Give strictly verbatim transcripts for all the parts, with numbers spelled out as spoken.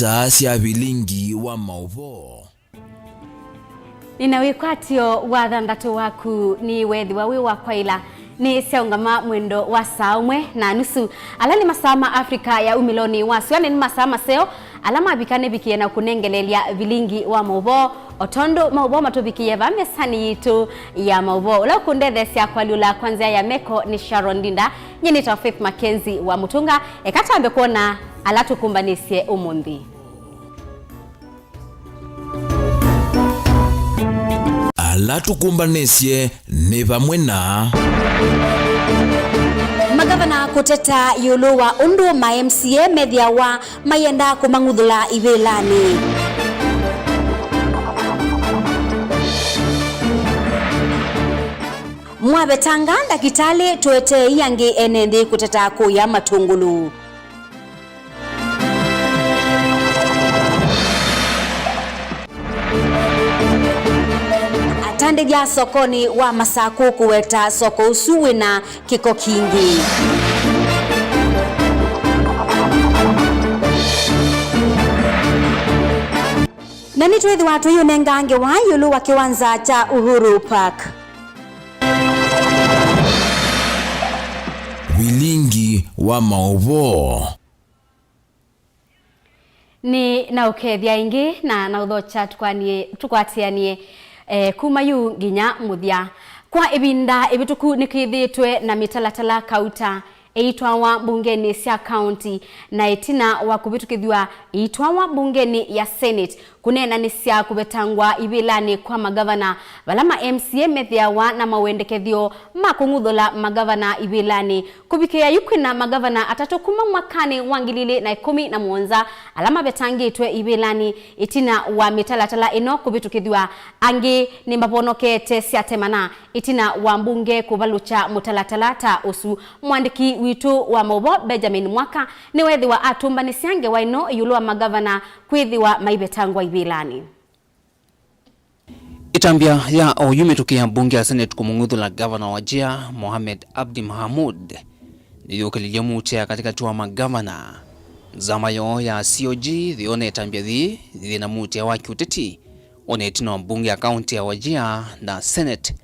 Saa sya vilingi wa maũvoo. Nĩna wĩkwatyo wa thanthatũ waku nĩ weethĩwa wĩ wa kwaĩla nĩ syaũngama mwendo wa saa ũmwe na nusu. Ala nĩ masaa ma Africa ya umĩlonĩ wa sua, nĩ masaa maseo ala mavika nĩvikĩe na kũnengeleelya vilingi wa maũvoo, o tondũ maũvoo matũvikĩe vaa mesanĩ yitũ ya maũvoo. Ũla ũkũndetheesya kũalyũla kwa nzĩa ya meko nĩ Sharon Ndinda. Nyie nĩtawa Faith Mackenzie wa Mũtũnga. Eka twambe kwona ala tũkũmbanĩsye ũmũnthĩ. Ala tũkũmbanĩsye nĩ vamwe na. Magavana kũteta ĩũlũ wa ũndũ ma M C A methĩawa mayenda kũmang'uthũla ivĩlanĩ. Mwavetanga ndakĩtalĩ tũetei angĩ ene nthĩ kũteta kũya matũngũlũ. Atandĩthya sokonĩ wa Masakũ kũweta soko ũsu wĩna kĩko kingĩ. Na nĩtwĩthĩwa tũiũnenga ngewa ĩũlũ wa kĩwanza kya Uhuru Park. Vilingi wa maũvoo. Nĩ na ũkethya ĩngĩ na na ũthokya tũkwanie-, tũkwatĩanĩe, eh, kuma yu nginya mũthya. Kwa ĩvinda ĩvĩtũku nĩkwĩthĩĩtwe na mĩtalatala kauta ĩitwawa mbungenĩ sya kaunti, na ĩtina wa kũvĩtũkĩthw'a ĩitwawa mbungenĩ ya Senate kũneenanĩsya kũvetangwa ivĩlanĩ kwa magavana, vala ma M C A methĩawa na mawendekethyo ma kũng'uthũla magavana ivĩlanĩ. Kũvikĩĩa yu kwĩna magavana atatũ kuma mwakanĩ wa ngili ilĩ na ĩkũmi na mũonza ala mavetangĩtwe ivĩlanĩ ĩtina wa mĩtalatala ĩno kũvĩtũkĩthw'a. Angĩ nĩmavonokete syatemana ĩtina wa mbunge kũvalũkya mũtalatala ta ũsu. Mũandĩki witũ wa maũvoo Benjamin Mwaka nĩweethĩwa atũmbanĩsya ngewa ĩno ĩũlũ wa magavana kwĩthĩwa maivetangwa ivĩlanĩ. Ĩtambya ya oyu mĩtũkĩ ya mbunge ya Senate kũmũng'uthũla ngavana wa Wajir, Mohamed Abdi Mohamud, nĩyũkĩlilye muutĩa katĩkatĩ wa magavana. Nzama yoo ya C O G yĩona ĩtambya yĩĩ yĩna muutĩa wa kĩũteti, o na ĩtina wa mbunge ya kaunti ya Wajir na Senate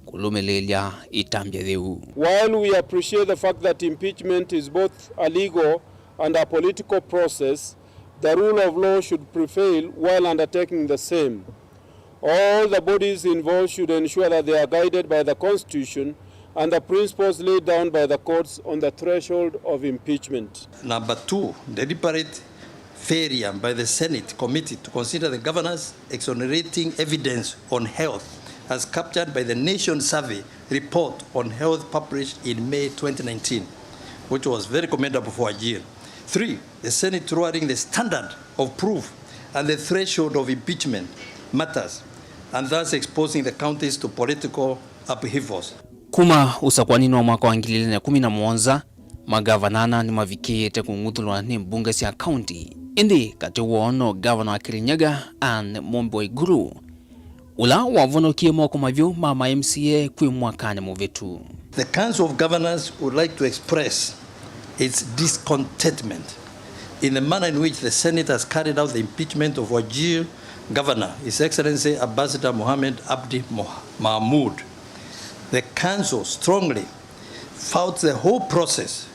kũlũmĩlĩĩlya ĩtambya yĩu. While we appreciate the fact that impeachment is both a legal and a political process, the rule of law should prevail while undertaking the same. All the bodies involved should ensure that they are guided by the Constitution and the principles laid down by the courts on the threshold of impeachment. Number two, deliberate failure by the Senate committee to consider the governor's exonerating evidence on health as captured by the Nation Survey report on health published in May twenty nineteen, which was very commendable for Wajir. Three, the Senate lowering the standard of proof and the threshold of impeachment matters, and thus exposing the counties to political upheavals. Kuma ũsakwaninĩ wa mwaka wa ngili ilĩ na ĩkũmi na mũonza, magavana ana nĩmavikĩĩte kũng'uthũlwa nĩ mbunge sya kaunti, ĩndĩ katĩ woo no gavana wa Kirinyaga, Anne Mumbi Waiguru, ũla wavonokie moko mavyũ ma ma M C A kwĩ mwakanĩ mũvĩtu. The Council of Governors would like to express its discontentment in the manner in which the Senate has carried out the impeachment of Wajir Governor, His Excellency Ambassador Mohamed Abdi Moh-, Mahmoud. The Council strongly fouls the whole process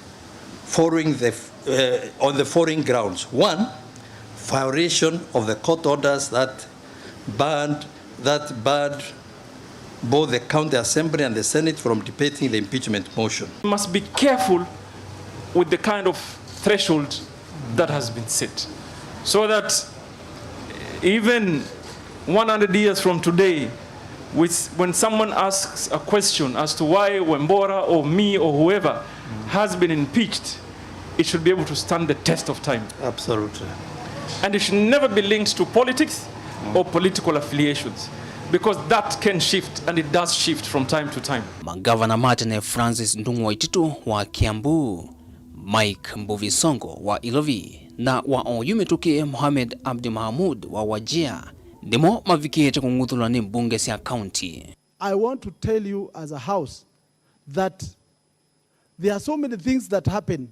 following the, uh, on the following grounds. One, violation of the court orders that banned, that barred both the County Assembly and the Senate from debating the impeachment motion. We must be careful with the kind of threshold that has been set, so that even one hundred years from today, with, when someone asks a question as to why Wambora or me or whoever has been impeached, it should be able to stand the test of time. Absolutely. And it should never be linked to politics or political affiliations, because that can shift, and it does shift from time to time. Magavana ma tene Francis Ndung'u Waititu wa Kiambu, Mike Mbuvi Sonko wa Ilovi, na wa oyu mĩtũkĩ Mohamed Abdi Mahmoud wa Wajir nĩmo mavikĩĩte kũng'uthũlwa nĩ mbunge sya kaunti. I want to tell you as a house that there are so many things that happen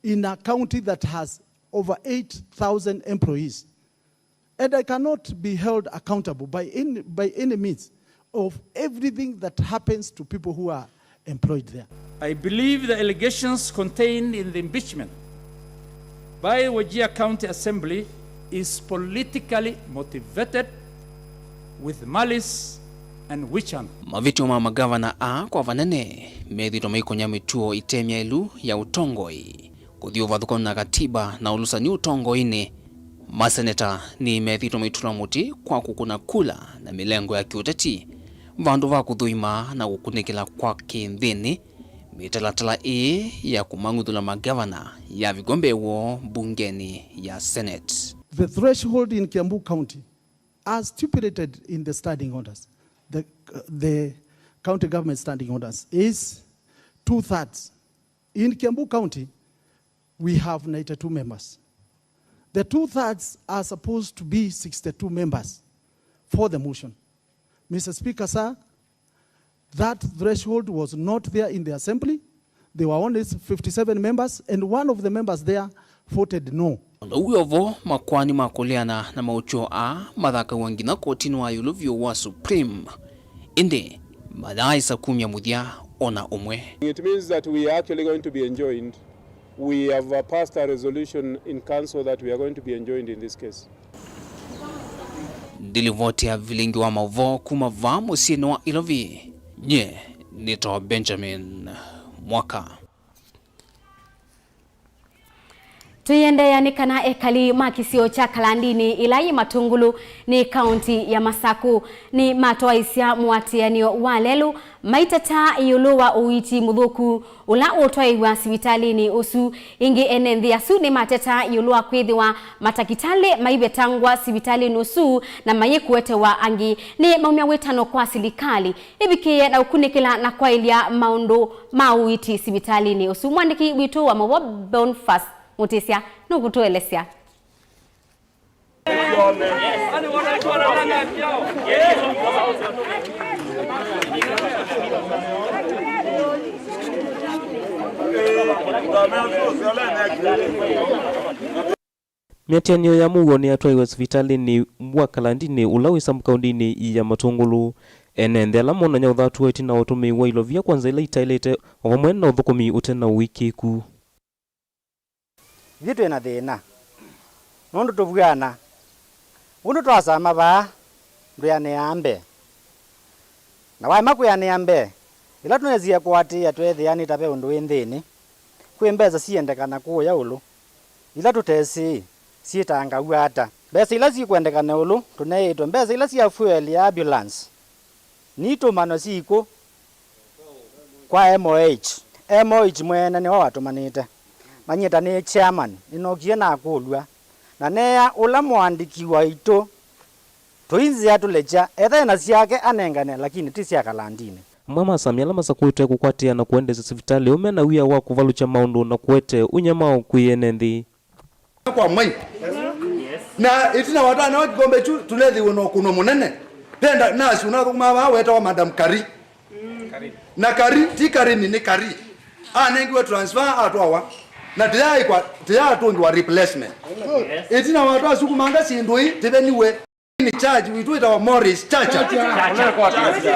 in a county that has over eight thousand employees. And I cannot be held accountable by any, by any means of everything that happens to people who are employed there. I believe the allegations contained in the impeachment by Wajir County Assembly is politically motivated with malice and witch hunt. Mavĩtyo ma magavana aa kwa vanene methĩtwe maikonya mĩtuo ĩte myaĩlu ya ũtongoi, kũthi ũvathũkanu na katiba na ũlũsani ũtongoinĩ. Maseneta nĩmethĩtwe maitũla mũtĩ kwa kũkũna kula na mĩlengo ya kĩũteti, vandũ va kũthũima na kũkunĩkĩla kwa kĩnthĩnĩ mĩtalatala ĩĩ ya kũmang'uthũla magavana yavikwa mbee woo mbungenĩ ya Senate. The threshold in Kiambu County, as stipulated in the standing orders, the, the county government standing orders, is two-thirds. In Kiambu County, we have ninety-two members. The two-thirds are supposed to be sixty-two members for the motion. Mister Speaker, sir, that threshold was not there in the assembly. There were only fifty-seven members, and one of the members there voted no. Ũndũ wĩ o vo, makoani ma kũleana na maũtw'o aa mathakaw'a nginya kotinĩ wa ĩũlũ vyũ wa Supreme. Ĩndĩ mayaaĩsa kumya mũthya o na ũmwe. It means that we are actually going to be enjoined. We have, uh, passed a resolution in council that we are going to be enjoined in this case. Ndilivoti ya vilingi wa maũvoo kuma vaa mũsyĩnĩ wa Ilovi, nyie nĩtawa Benjamin Mwaka. Tũiendeea nĩ kana ekali ma kĩsio kya Kalandini ĩla yĩ Matũngũlũ nĩ kaũnti ya Masaku nĩmatwaĩsya mũatĩanĩo wa lelũ maiteta ĩũlũ wa ũiiti mũthũku ũla ũtwaĩw'a sivitalĩnĩ ũsu. Ĩngĩ ene nthĩ asu nĩmateta ĩũlũ wa kwĩthĩwa matakitalĩ maivetangwa sivitalĩnĩ ũsu na mayĩkũetewa angĩ nĩ maumya wĩtano kwa silikalĩ ĩvikĩĩe na ũkunĩkĩla na kwaĩlya maũndũ ma ũiiti sivitalĩnĩ ũsu. Mwandĩki witũ wa maũvoo Boniface Mutisya nũkũtũelesya. Mĩatĩanĩo ya mũuo nĩyatwaiwe sivitalĩnĩ wa Kalandini ũla wĩ sub-kaũndĩnĩ ya Matũngũlũ. Ene nthĩ ala monany'a ũthatu wa ĩtina wa ũtũmĩi wa ilovia kwa nzĩa ila itaĩlĩte o vamwe na ũthũkũmi ũte na ũĩkĩĩku. Ithyĩ twĩ na thĩna nũndũ tũvuana. Ũndũ twasama vaa ndwĩanĩaa mbee. Na waema kwĩanĩa mbee, ĩla tũnesie kũatĩĩa tweethĩa nĩ ta ve ũndũ wĩ nthĩnĩ. Kwĩ mbesa siendekana kũũya ũlũ, ila tũtesĩ syĩtangaw'a ata. Mbesa ila sikwendekana ũlũ tũneĩtwe, mbesa ila sya fuel ya ambulance, nitũmano syĩkũ kwa M O H? M O H mwene nĩwe watũmanĩte. Manyie ta nĩ chairman, nĩnookie nakũlw'a, na neea ũla mũandĩki waitũ tũi nzĩa tũlekya, etha ena syake anengane, lakini ti sya Kalandini. Amwe ma asamya ala masakũĩtwe kũkwatĩĩa na kũendeesya sivitalĩ ũũ mena wia wa kũvalũkya maũndũ na kũete ũnyamao kwĩ ene nthĩ. Kwa mwai. Na ĩtina wa tano wa kĩkombe kyu tũlethĩiwe na ũkũno mũnene. Penda nasi ũnathũkũmaa vaa wetawa Madam Kari. Na Kari, ti Kari, nĩ, nĩ Kari. Anengiwe transfer, atwawa. Na tĩyaaĩkwa, tĩyaatũngĩwa replacement. Ĩtina wa twasukumanga syĩndũ ii, tĩveniwe. In charge witũ wĩtawa Morris Chacha.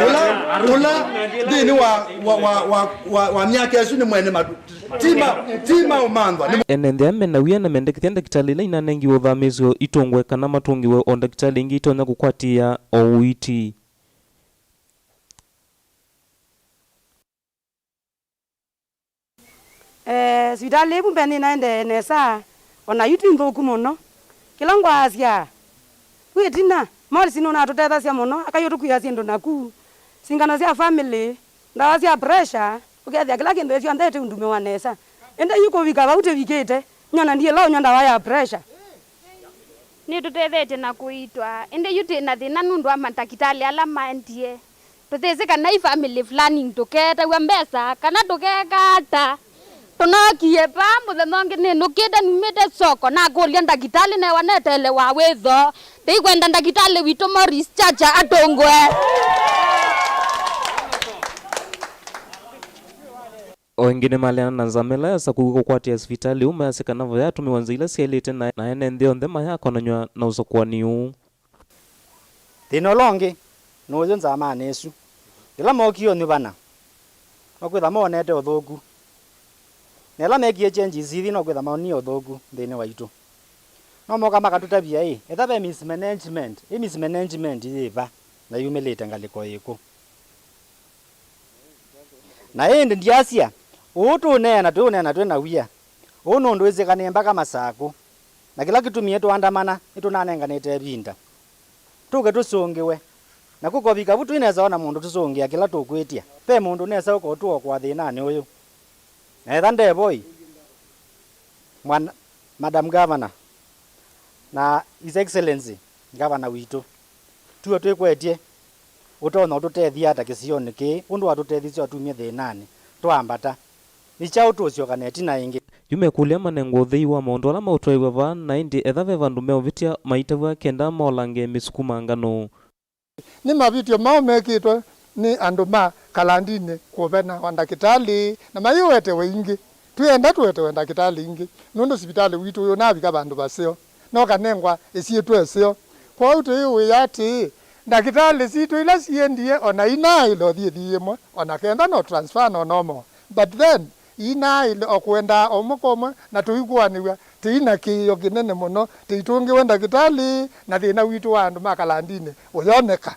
Ũla, ũla nthĩnĩ wa, wa, wa, wa, wa, wa myaka ĩsu nĩ mwene matu. Ti ma, ti maũmanthwa. Nĩ ene nthĩ aa mena wia na mendekethya ndakĩtalĩ ila inanengiwe ũthamĩĩsyo itũngwe kana matũngĩwe o ndakĩtalĩ ingĩ itonya kũkwatĩĩa o ũiiti. Eh, sivitalĩ ĩvu mbee nĩnaendee nesa, o na yu ti nthũku mũno. Kĩla ngwasya, yu ĩtina, Morris nũnatũtethasya mũno, akaiũtũkuĩa syĩndũ naku. Singano sya family, ndawa sya pressure, ũkethĩa kĩla kĩndũ ĩ syonthe ĩtĩundumĩwa nesa. Ĩndĩ yu kũvika vau tĩvikĩte, nyona ndiĩla ũnywa ndawa ya pressure. Nĩtũtethetye na kũiitwa, ĩndĩ yu twĩ na thĩna nũndũ wa matakĩtalĩ ala maendie. Tũthĩsĩ kana i family planning tũkeetaw'a mbesa kana tũkeeka ata. Tũnookie vaa mũthenya ũngĩ nĩnũkĩte numĩte soko, nakũlya ndakĩtalĩ newa neteele wa wĩtho. Ndĩikwenda ndakĩtalĩ witũ Morris Chacha atũngwe. O O ĩngĩ nĩmaleana na nzama ĩla yasakũiwe kũkwatĩa sivitalĩ ũũ, mayasya kana vayatũmĩwa nzĩa ila syaĩlĩte na, na ene nthĩ onthe mayakonany'a na ũsakũani ũũ. Thĩna ũla ũngĩ nĩ ũyũ nzamanĩ ĩsu. Yĩla mookie ũnyuvana, no kwĩtha moonete ũthũku. Na ĩla mekie changes ithi, no kwĩtha maonie ũthũku nthĩnĩ waitũ. No moka makatũtavya ĩ, ethĩwa ve mismanagement, ĩ mismanagement yĩva na yumĩlĩte ngalĩko yĩkũ? Na ĩndĩ ndyasya, ũũ tũũneena, tũũneena twĩ na wia. Ũũ nũndũ wĩsĩkanĩe mbaka Masakũ. Na kĩla kĩtumie twaandamana, nĩtũnanenganĩte ĩvinda. Tũke tũsũngĩwe. Na kũkovika vu tũinesa ona mũndũ tũsũngĩa kĩla tũkwĩtya. Ve mũndũ nesa ũkotũokoa thĩnanĩ ũyũ. Na etha ndevoi, mwana, Madam Governor, na His Excellency Governor witũ, tuo twĩkwetye ũtonya ũtũtethya ata kĩsionĩ kĩĩ, ũndũ watũtethisye watumie thĩnanĩ, twaambata. Nĩ kyaũ tũũsyoka na ĩtina ĩngĩ? Yu mekũlya manengwe ũthei wa maũndũ ala maũtwaĩw'a vaa, na ĩndĩ etha ve vandũ meũvĩtya maitavw'a kenda molange mĩsukumanganũ. Nĩ mavĩtyo maũ mekĩtwe nĩ andũ ma Kalandinĩ kũvena wa ndakĩtalĩ, na mayĩwetewe ingĩ? Twĩenda tũetewe ndakĩtalĩ ingĩ, nũndũ sivitalĩ witũ ũyũ ũnavika vandũ vaseo, na ũkanengwa ĩsyĩtwa ĩseo. Kwoou tũyĩwĩa atĩĩ, ndakĩtalĩ sitũ ila siendie o na inaaĩle ũthi ĩthi yĩmwe, o na kenda no transfer no normal. But then, inaaĩle o kũendaa o ũmwe kwa ũmwe, na tũikũanĩw'a tĩi na kĩĩo kĩnene mũno, tĩitũngĩwe ndakĩtalĩ, na thĩna witũ wa andũ ma Kalandinĩ ũyoneka.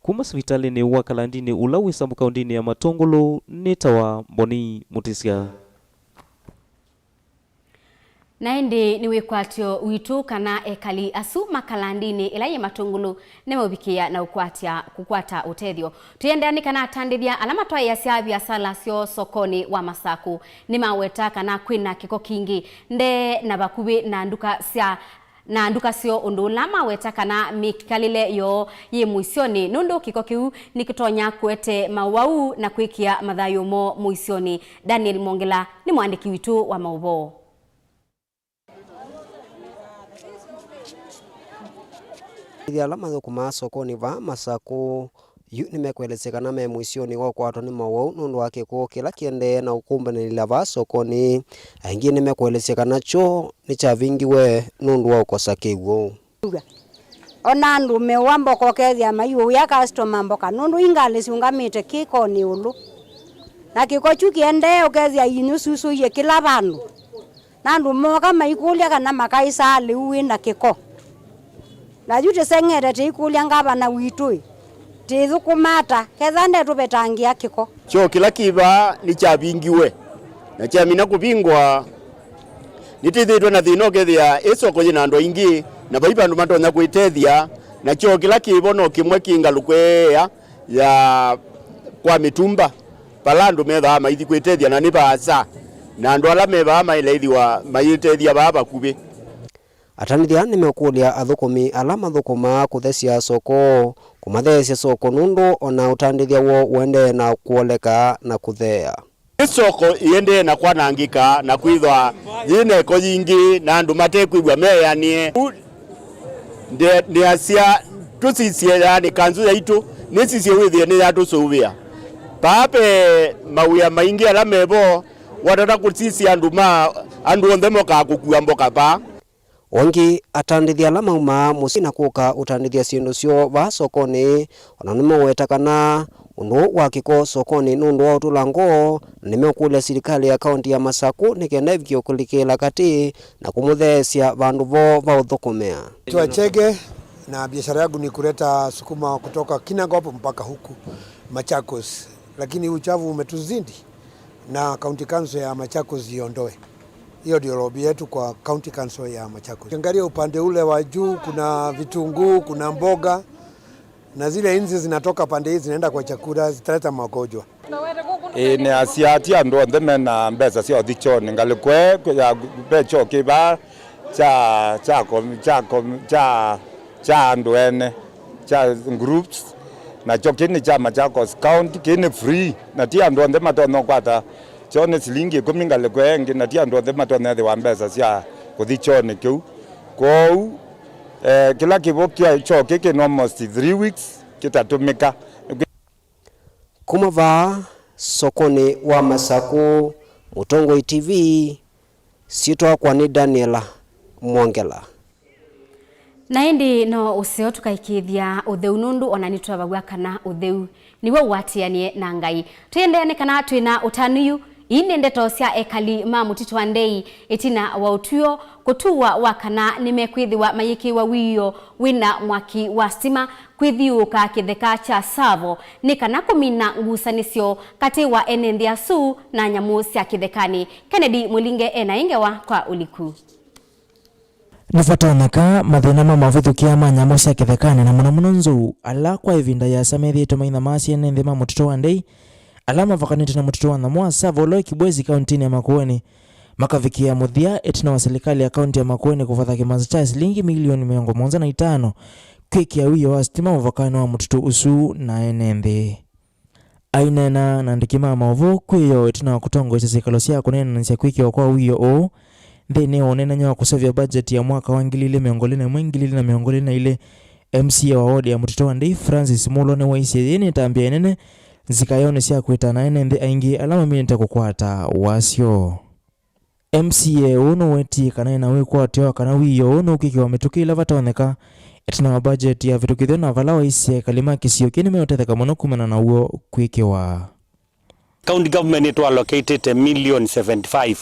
Kuma sivitalĩnĩ wa Kalandinĩ ũla wĩ sub kaũntĩnĩ ya Matũngũlũ, nĩtawa Mboni Mũtĩsya. Na ĩndĩ nĩ wĩkwatyo witũ kana ekali asu ma Kalandinĩ ĩla yĩ Matũngũlũ nĩmeũvikĩĩa na ũkwatya, kũkwata ũtethyo. Tũiendeea nĩ kana atandĩthya ala matwaĩĩasya viasala syoo sokonĩ wa Masakũ nĩmaweta kana kwĩna kĩko kingĩ ndee na vakuvĩ na nduka sya na nduka syoo, ũndũ ũla maweta kana mĩkalĩle yoo yĩ mũisyonĩ, nũndũ kĩko kĩu nĩkĩtonya kũete mawau na kwĩkĩa mathayũ moo mũisyonĩ. Daniel Mwongela nĩ mũandĩki witũ wa maũvoo. Ĩthya ala mathũkũmaa sokonĩ vaa Masakũ yu nĩmekũelesya kana me mũisyonĩ wa ũkwatwa nĩ mawau nũndũ wa kĩko kĩla kĩendee na ũkũmbanĩlĩla vaa sokonĩ. Aingĩ nĩmekũelesya kana kyoo nĩkyavingiwe nũndũ wa ũkosa kĩw'ũ. Ona andũ meũa mboka ũkethĩa maiũĩa customer mboka nũndũ i ngalĩ siũngamĩte kĩkonĩ ĩũlũ. Na kĩko kyu kĩendee ũkethĩa inyũ syusũie kĩla vandũ. Na andũ mooka maikũlya kana makaĩsaa lĩu wĩ na kĩko. Na yu tĩseng'ete tĩikũlya ngavana witũ-ĩ, tĩthũkũma ata, ketha ndetũvetangĩa kĩko? Kyoo kĩla kĩ vaa nĩkyavingiwe, na kyamina kũvingwa, nĩtwĩthĩĩtwe na thĩna ũkethĩa ĩ soko yĩ na andũ aingĩ, na vai vandũ matonya kwĩtethya, na kyoo kĩla kĩ vo no kĩmwe kĩ ngalũko ĩea ya kwa mĩtumba, vala andũ methaa maithi kwĩtethya na nĩ vaasa, na andũ ala me vaa maĩle ĩthĩwa mayĩtethya vaa vakuvĩ. Atandĩthya nĩmekũlya athũkũmi ala mathũkũmaa kũthesya soko kũmatheesya soko nũndũ o na ũtandĩthya woo ũendee na kwoleka na kũtheea. Ĩ soko ĩendee na kwanangĩka na kwĩthwa yĩ na ĩko yingĩ na andũ matekwĩw'a meanĩe. Nde-, nĩasya tũsisye, yaani, kanzũ yaitũ nĩsisye wĩthĩe nĩyatũsũvĩa. Vaa ve mawĩa maingĩ ala me vo, watata kũsisya andũ ma, andũ onthe mokaa kũkua mboka vaa. Ũngĩ, atandĩthya ala maumaa mũsyĩ na kũka ũtandĩthya syĩndũ syoo vaa sokonĩ, o nao nĩmeweta kana ũndũ wa kĩko sokonĩ nĩ ũndũ wa ũtũla ngoo, na nĩmeũkũlya silikalĩ ya kaũntĩ ya Masakũ nĩ kenda ĩvikie kũlikĩĩla katĩ na kũmũtheesya vandũ voo va ũthũkũmĩa. Naitwa Chege, na biashara yangu ni kuleta sukuma kutoka Kinangop mpaka huku Machakos, lakini uchafu umetuzidi na County Council ya Machakos iondoe. Hiyo ndio lobby yetu kwa County Council ya Machakos. Ukiangalia upande ule wa juu, kuna vitunguu, kuna mboga, na zile inzi zinatoka pande hii zinaenda kwa chakula, zitaleta magonjwa. Ĩĩ, nĩasya ti andũ onthe mena mbesa sya ũthi kyoonĩ. Ngalĩko ĩĩ ya ve kyoo kĩ vaa kya, kya, kya, kya andũ ene, kya groups, nakyo kĩĩ nĩ kya Machakos County, kĩĩ nĩ free, na ti andũ onthe matonya ũkwata kyoo. Nĩ silingi ĩkũmi ngalĩko ĩngĩ, na ti andũ onthe matonya ĩthĩwa mbesa sya kũthi kyoonĩ kĩu. Kwoou, eh, kĩla kĩvo kya kyoo kĩĩ kĩna almost three weeks kĩtatũmĩka. Kuma vaa, Sokonĩ wa Masakũ, Mũtongoi T V, syĩtwa yakwa nĩ Daniel Mwongela. Na ĩndĩ no ũseo tũkaĩkĩĩthya ũtheu, nũndũ ona nĩtwavaw'a kana ũtheu nĩw'o ũatĩanĩe na Ngai. Twĩendeea nĩ kana twĩ na ũtanu yu. Ii nĩ ndeto sya ekali ma mũtitũ wa Ndei ĩtina wa ũtw'ĩo kũtuwa wa kana nĩmekwĩthĩwa mayĩkĩĩwa wĩoo wĩna mwaki wa sitima kwĩthyũũka kĩtheka kya Tsavo nĩ kana kũmina ngusanĩsyo katĩ wa ene nthĩ asu na nyamũ sya kĩthekanĩ. Kennedy Mũlinge e na ĩ ngewa kwa ũliku. Nĩvatonyeka mathĩna ma mavĩthũkĩa ma nyamũ sya kĩthekanĩ, na mũno mũno nzou, ala kwa ĩvinda yĩasa methĩĩtwe mainamasya ene nthĩ ma mũtitũ wa Ndei, ala mavakanĩtye na mũtitũ wa nyamũ wa Tsavo ũla wĩ Kibwezi, kauntinĩ ya Makueni, makavikĩa mũthya ĩtina wa silikalĩ ya kaunti ya Makueni kũvatha kĩmanza kya silingi milioni mĩongo mũonza na itano kwĩkĩa wĩoo wa sitima mũvakanĩ wa mũtitũ ũsu na ene nthĩ. Aineena na andĩki ma maũvoo kwĩoo ĩtina wa kũtongoesya syĩkalo sya kũneenanĩsya kwĩkĩwa kwa wĩoo ũũ nthĩnĩ wa ũneenany'a wa kũseũvya budget ya mwaka wa ngili ilĩ mĩongo ĩlĩ na ĩmwe, ngili ilĩ na mĩongo ĩlĩ na ilĩ, M C A wa ward ya mũtitũ wa Ndei, Francis Mulwa, nĩwaisye yĩĩ nĩ ĩtambya ĩnene nzikaĩonĩ sya kwĩtana ene nthĩ aingĩ ala maminĩte kũkwata wasyo. M C A ũũ nũwetie kana ena wĩkwatyo wa kana wĩoo ũũ nũkwĩkĩwa mĩtũkĩ ĩla vatonyeka ĩtina wa budget yavĩtũkĩthw'a, na vala waisye ekali ma kĩsio kĩĩ nĩmeũtetheka mũno kumana na w'o kwĩkĩwa. County government nĩtũallocatĩte million seventy-five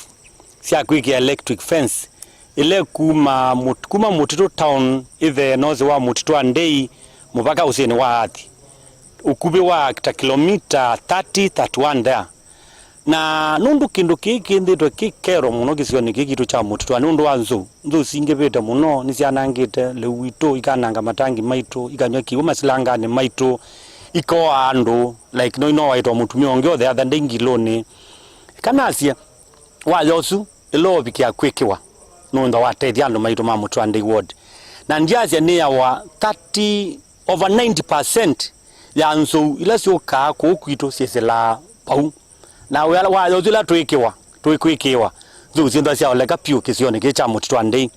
sya kwĩkĩa electric fence ĩla kuma mũt-, kuma mũtitũ town ĩthee north wa mũtitũ wa Ndei mũvaka ũsĩnĩ wa Athi, ũkuvĩ wa ta kilomita thirty, thirty-one there. Na nũndũ kĩndũ kĩĩ kĩnthĩtwe kĩ kero mũno kĩsionĩ kĩĩ kitũ kya mũtitũ, nũndũ wa nzou, nzou singĩvĩte mũno, nĩsyanangĩte lĩu witũ, ikananga matangi maitũ, ikanywa kĩw'ũ masilanganĩ maitũ, ikoa andũ, like, no inowaĩtwa mũtumĩa ũngĩ othe atha ndĩ ngilũnĩ. Kanasye, waya ũsu ĩla ũvikĩa kwĩkĩwa, nũndũ watethya andũ maitũ ma mũtitũ wa Ndei ward. Na ndyasya nĩyawa thirty, over ninety percent ya nzou ila syũkaa kũu kwitũ syĩsĩlaa vau. Na wĩa wa yosu ila twĩkĩwa, twĩkwĩkĩwa, nzou syĩthwa syaoleka vyũ kĩsionĩ kĩĩ kya mũtitũ wa Ndei.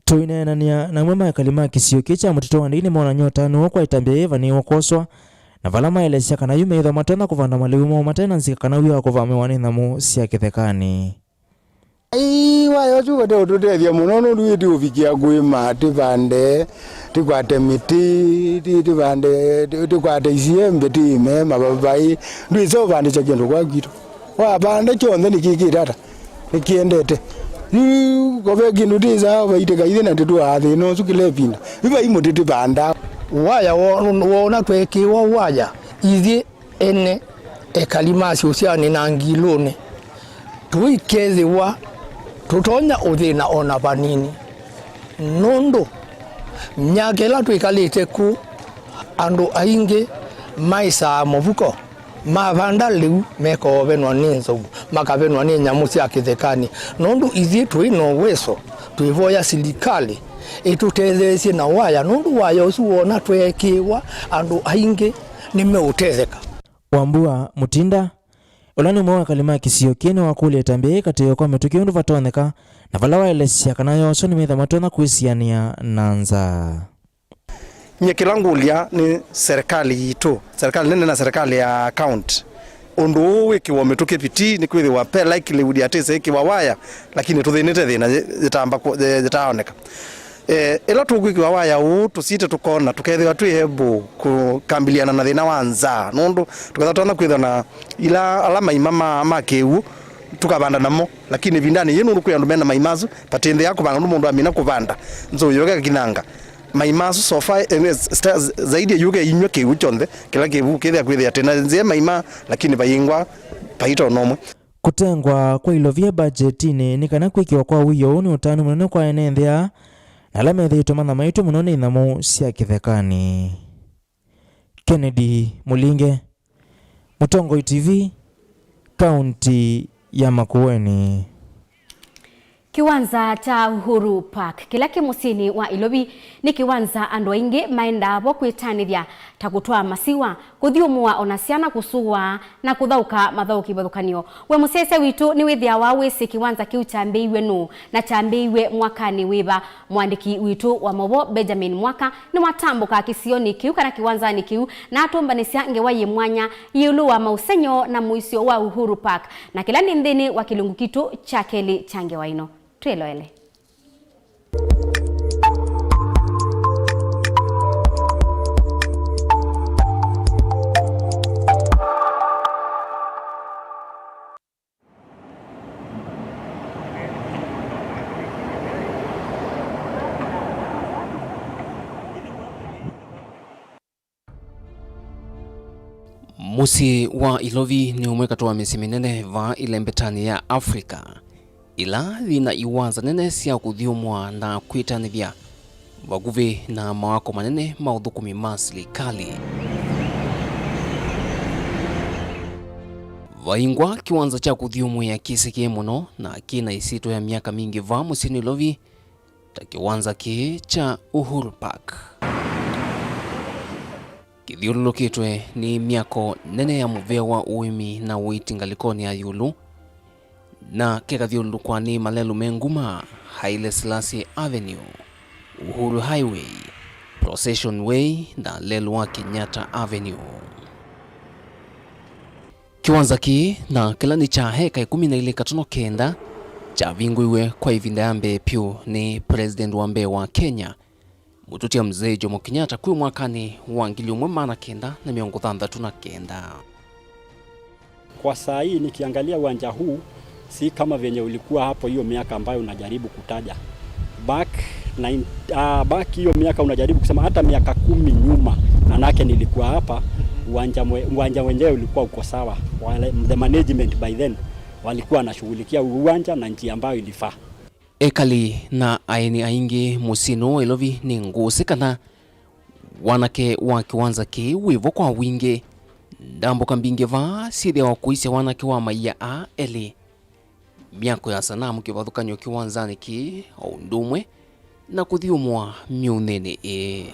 Tũineenany'a na amwe ma ekali ma kĩsio kĩĩ kya mũtitũ wa Ndei nĩmonany'a ũtanu ũũ kwa ĩtambya yĩĩ vanĩĩwe kwoswa, na vala maelesya kana yu meĩthwa matonya kũvanda malĩu moo mate na nzika kana wĩa wa kũvamĩwa nĩ nyamũ sya kĩthekanĩ. Ai, waya ũsu vate ũtũtethya mũno nũndũ ĩti ũvikĩa kũĩma, tĩvande, tĩkwate mĩtĩ, tĩ-, tĩvande, tĩ-, tĩkwate isiembe, tĩĩme, mavavaĩ. Ndwĩsa ũvandĩkya kĩndũ kwa kwitũ. Wavanda kyonthe nĩkĩkĩte ata? Nĩkĩendete. Yu kove kĩndũ tĩsaa vaitĩka ithe na tĩtũaa thĩna ũsu kĩla ĩvinda. Yu vai mũtĩ tĩvandaa. Waya wo-, wona twekĩwa waya, ithyĩ ene ekali ma syũsyanĩ na ngilũnĩ, tũikethĩwa tũtonya ũthĩna o na vanini, nũndũ myaka ĩla twĩkalĩte ku, andũ aingĩ maĩsaa mũvuko, mavanda lĩu mekoovenwa nĩ nzou, makavenwa nĩ nyamũ sya kĩthekanĩ, nũndũ ithyĩ tũi na ũweso twĩvoya silikalĩ ĩtũtetheesye na waya, nũndũ waya ũsu wona tweekĩĩwa, andũ aingĩ nĩmeũtetheka. Wambua Mutinda, ũla nĩ ũmwe wa ekali ma kĩsio kĩĩ, nĩwakũlya ĩtambya yĩĩ katĩĩwe kwa mĩtũkĩ ũndũ vatonyeka, na vala waelesya kana yoswa nĩmethĩwa matonya kwĩsianĩa na nzaa. Nyie kĩla ngũlya nĩ serikali yitũ, serikali nene na serikali ya county, ũndũ ũũ wĩkĩwa mĩtũkĩ pitii nĩkwĩthĩwa ve likelihood atĩ ĩsĩ ĩkĩwa waya, lakini tũthĩnĩte thĩna yĩ-, yĩtamba kũ-, yĩ-, yĩtaaoneka. Eh, ĩla tũkwĩkĩwa waya ũũ, tũsyĩte tũkona, tũkethĩwa twĩ able kũkambiliana na thĩna wa nzaa, nũndũ tũkethĩwa twana kwĩthwa na ila, ala maima ma, ma kĩw'ũ, tũkavanda namo, lakini ĩvindanĩ yĩĩ, nũndũ kwĩ andũ mena maima asu, vatĩ nthĩ ya kũvanda, nũndũ mũndũ amina kũvanda, nzou yoke kakinanga. Maima asu so far, eh, sta-, zaidi ya yuke inywa kĩw'ũ kyonthe, kĩla kĩw'ũ kĩthĩa kwĩthĩa tena nzĩa maima, lakini vayingwa paita ona ũmwe. Kũtengwa kwa ilovia mbajetinĩ nĩ kana kwĩkĩwa kwa wĩoo ũũ nĩ ũtanu mũnene kwa ene nthĩ aa, na ala methĩĩtwe manyamaĩtwe mũno nĩ nyamũ sya kĩthekanĩ. Kennedy Mũlinge, Mũtongoi T V, kaunti ya Makueni. Kĩwanza kya Uhuru Park, kĩla kĩ mũsyĩnĩ wa Ilovi, nĩ kĩwanza andũ aingĩ maendaa vo kwĩtanĩthya, ta kũtwaa masiwa, kũthyũmũa, o na syana kũsũa, na kũthaũka mathaũki kĩvathũkany'o. We mũsyaĩĩsya witũ, nĩwĩthĩawa wĩsĩ kĩwanza kĩu kyambĩĩiw'e nũũ na kyambĩĩiw'e mwakanĩ wĩva? Mũandĩki witũ wa maũvoo Benjamin Mwaka nĩwatambũka kĩsionĩ kĩu kana kĩwanzanĩ kĩu, na atũmbanĩsya ngewa yĩ mwanya ĩũlũ wa maũsengy'o na mũisyo wa Uhuru Park, na kĩla nĩ nthĩnĩ wa kĩlungu kitũ kya kelĩ kya ngewa ĩno. Twĩloele. Mũsyĩ wa Ilovi nĩ ũmwe katĩ wa mĩsyĩ mĩnene vaa ĩlembetanĩ ya Africa, ĩla yĩ na iwanza nene sya kũthyũmũa na kwĩtanĩthya vakuvĩ na mawako manene ma ũthũkũmi ma silikalĩ. Vaingwa kĩwanza kya kũthyũmũĩa kĩsĩkĩe mũno na kĩ na ĩsyĩtwa ya myaka mingĩ vaa mũsyĩnĩ Ilovi, ta kĩwanza kĩĩ kya Uhuru Park. Kĩthyũlũlũkĩtwe nĩ myako nene ya mũvĩa wa ũĩmi na ũiiti ngalĩkonĩ ya ĩũlũ, na kĩkathyũlũlũkwa nĩ malelũ me nguma, Haile Selassie Avenue, Uhuru Highway, Procession Way, na lelũ wa Kenyatta Avenue. Kĩwanza kĩĩ, na kĩla nĩ kya heka ĩkũmi na ilĩ katono kenda, kyavingũiwe kwa ĩvinda ya mbee pyũ nĩ President wa mbee wa Kenya, Mũtũtia Mzee Jomo Kenyatta, kwĩ mwakanĩ wa ngili ũmwe maana kenda na mĩongo thanthatũ na kenda. Kwa saa hii nikiangalia uwanja huu, si kama venye ulikuwa hapo hiyo miaka ambayo unajaribu kutaja. Back nine, ah, back hiyo miaka unajaribu kusema, hata miaka kumi nyuma, manake nilikuwa hapa, uwanja mwe-, uwanja wenyewe ulikuwa uko sawa. Wale, the management by then walikuwa wanashughulikia uwanja na njia ambayo ilifaa. Ekali na aeni aingĩ mũsyĩnĩ ũũ wa Ilovi nĩ ngũsĩ kana wanake wa kĩwanza kĩĩ wĩ vo kwa wingĩ. Ndambũka mbingĩ vaa syĩthĩawa kũisya wanake wa maia aa elĩ, myako ya sanamu kĩvathũkany'o kĩwanzanĩ kĩĩ, o ũndũ ũmwe na kũthyũmũa myũnĩnĩ ĩĩ.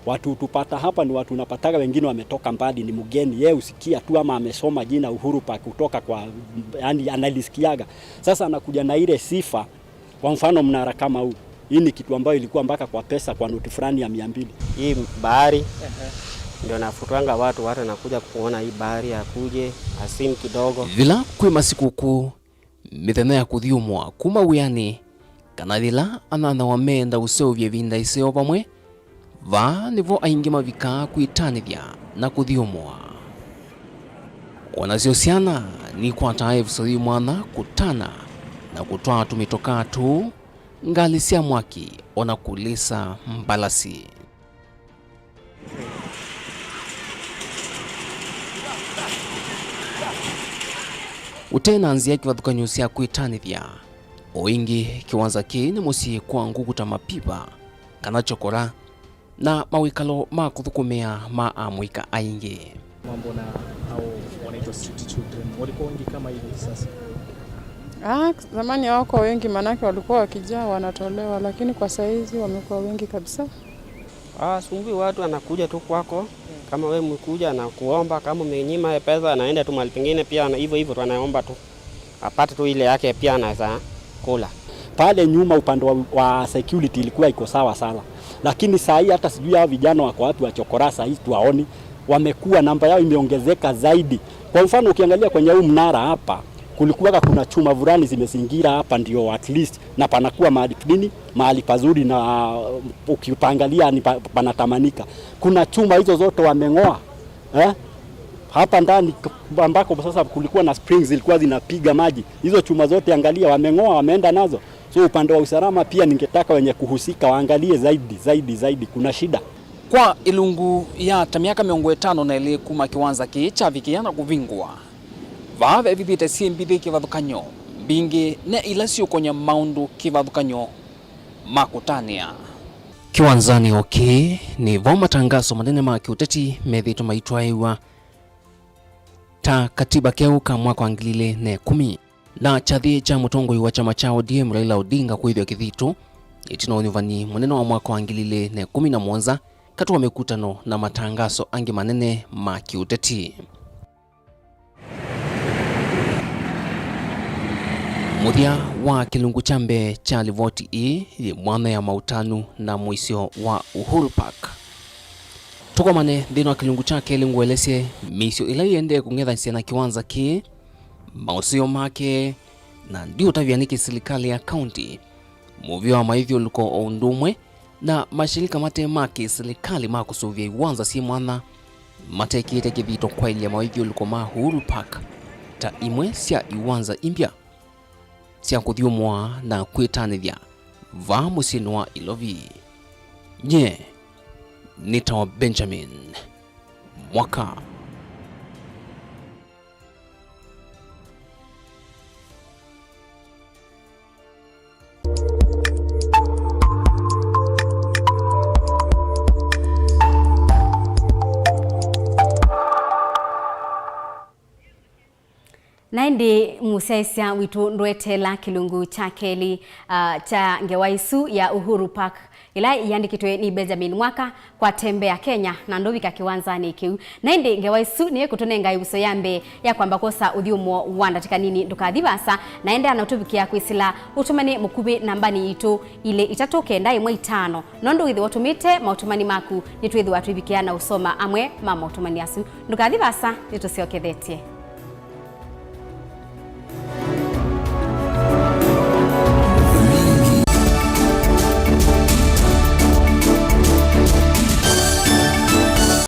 Watu hutupata hapa ni watu unapataga wengine wametoka mbali, ni mgeni. Yeye husikia tu ama amesoma jina Uhuru Park kutoka kwa, yani, analisikiaga. Sasa anakuja na ile sifa. Kwa mfano, mnara kama huu, hii ni kitu ambayo ilikuwa mpaka kwa pesa, kwa noti fulani ya mia mbili. Hii bahari ndio nafutwanga watu, watu wanakuja kuona hii bahari, akuje aswim kidogo. Vila kwĩ masikũkũ, mĩthenya ya kũthyũmũa kuma wĩanĩ, kana yĩla anyanyawa meenda ũseũvya ĩvinda ĩseo vamwe, vaa nĩvo aingĩ mavikaa kwĩtanĩthya na kũthyũmũa. O nasyo syana nikwataa ĩvuso yĩ mwanya kũtana na kũtwaa tũmĩtokaa tũũ, ngalĩ sya mwaki, o na kũlĩsa mbalasi. Ũte na nzĩa kĩvathũkany'o sya kwĩtanĩthya, o ĩngĩ kĩwanza kĩĩ nĩ mũsyĩ kwa ngũkũ ta mapiva kana chokora, na mawĩkalo ma kũthũkũmĩa ma amũika aingĩ. Mambo na hao wanaitwa street children. Walikuwa wengi kama hivi sasa? Ah, zamani hawako wengi, manake walikuwa wakijaa wanatolewa, lakini kwa saizi wamekuwa wengi kabisa. Ah, sumbui watu anakuja tu kwako, kama we mkuja na kuomba, kama umenyima ye pesa, anaenda tu mahali pengine pia, na hivyo hivyo tu anaomba tu, apate tu ile yake pia anaweza kula. Pale nyuma upande wa, wa security ilikuwa iko sawa sana, lakini saa hii hata sijui hao vijana wako wapi wa chokora, saa hii tuwaoni. Wamekuwa, namba yao imeongezeka zaidi. Kwa mfano, ukiangalia kwenye huu mnara hapa, kulikuwaga kuna chuma fulani zimezingira hapa, ndio at least, na panakuwa mahali nini, mahali pazuri, na, uh, ukipangalia ni pa-, panatamanika. Kuna chuma hizo zote wameng'oa, eh? Hapa ndani k-, ambako sasa kulikuwa na springs zilikuwa zinapiga maji, hizo chuma zote angalia, wameng'oa, wameenda nazo. So upande wa usalama pia ningetaka wenye kuhusika waangalie zaidi, zaidi, zaidi. Kuna shida. Kwa ĩlungu ya ta myaka mĩongo ĩtano na ĩlĩ kuma kĩwanza kĩĩ kyavikĩa na kũvingũa, vaa vevithĩte syĩ mbithi kĩvathũkany'o mbingĩ ne ila siũkony'a maũndũ kĩvathũkany'o ma kũtanĩa. Kĩwanzanĩ o kĩĩ nĩ vo matangaso manene ma kĩũteti methĩĩtwe maitwaĩwa. Na katiba keũ ka mwaka wa ngili ilĩ na ĩkũmi. Na kyathĩ kya mũtongoi wa kyama kya O D M Raila Odinga kwĩthĩwa kĩthito ĩtina wa ũnyuvani mũnene wa mwaka wa ngili ilĩ na ĩkũmi na mũonza, katĩ wa mĩkutano na matangaso angĩ manene ma kĩũteti. Mũthya wa kĩlungu kya mbee kya livoti ĩĩ yĩ mwanya ya maũtanu na mũisyo wa Uhuru Park. Tũkomane nthĩnĩ wa kĩlungu kya kelĩ ngũelesye mĩisyo ĩla ĩendee kũng'ethanĩsya na kĩwanza kĩĩ, maũseo make, na ndiũtavya nĩkĩ silikalĩ ya kaunti, mũvĩa wa maithyũlũko o ũndũ ũmwe na mashilika mate ma kĩsilikalĩ ma kũsũvĩa iwanza syĩ mwanya matekĩĩte kĩthito kwaĩlya maithyũlũko ma Uhuru Park ta imwe sya iwanza imbya sya kũthyũmũa na kwĩtanĩthya vaa mũsyĩnĩ wa Ilovi. Nyie nĩtawa Benjamin Mwaka. Na ĩndĩ mũsyaĩĩsya witũ ndweteela kĩlungu kya kelĩ, ah, kya ngewa ĩsu ya Uhuru Park, ĩla ĩandĩkĩtwe nĩ Benjamin Mwaka kwa Tembea Kenya na ndũvika kĩwanzanĩ kĩu. Na ĩndĩ ngewa ĩsu nĩyo ĩkũtũnenga ĩvuso ya mbee ya kwamba kwosa ũthyũmũo wa ndatĩka nini. Ndũkathi vaasa, na endeea na ũtũvikĩa kwĩsĩla ũtũmani mũkuvĩ nambanĩ yitũ ilĩ itatũ kenda ĩmwe itano. Nũndũ wĩthĩwa ũtũmĩte maũtũmani maku, nĩtwĩthĩwa twĩvikĩa na ũsoma amwe ma maũtũmani asu. Ndũkathi vaasa, nĩtũsyokethetye.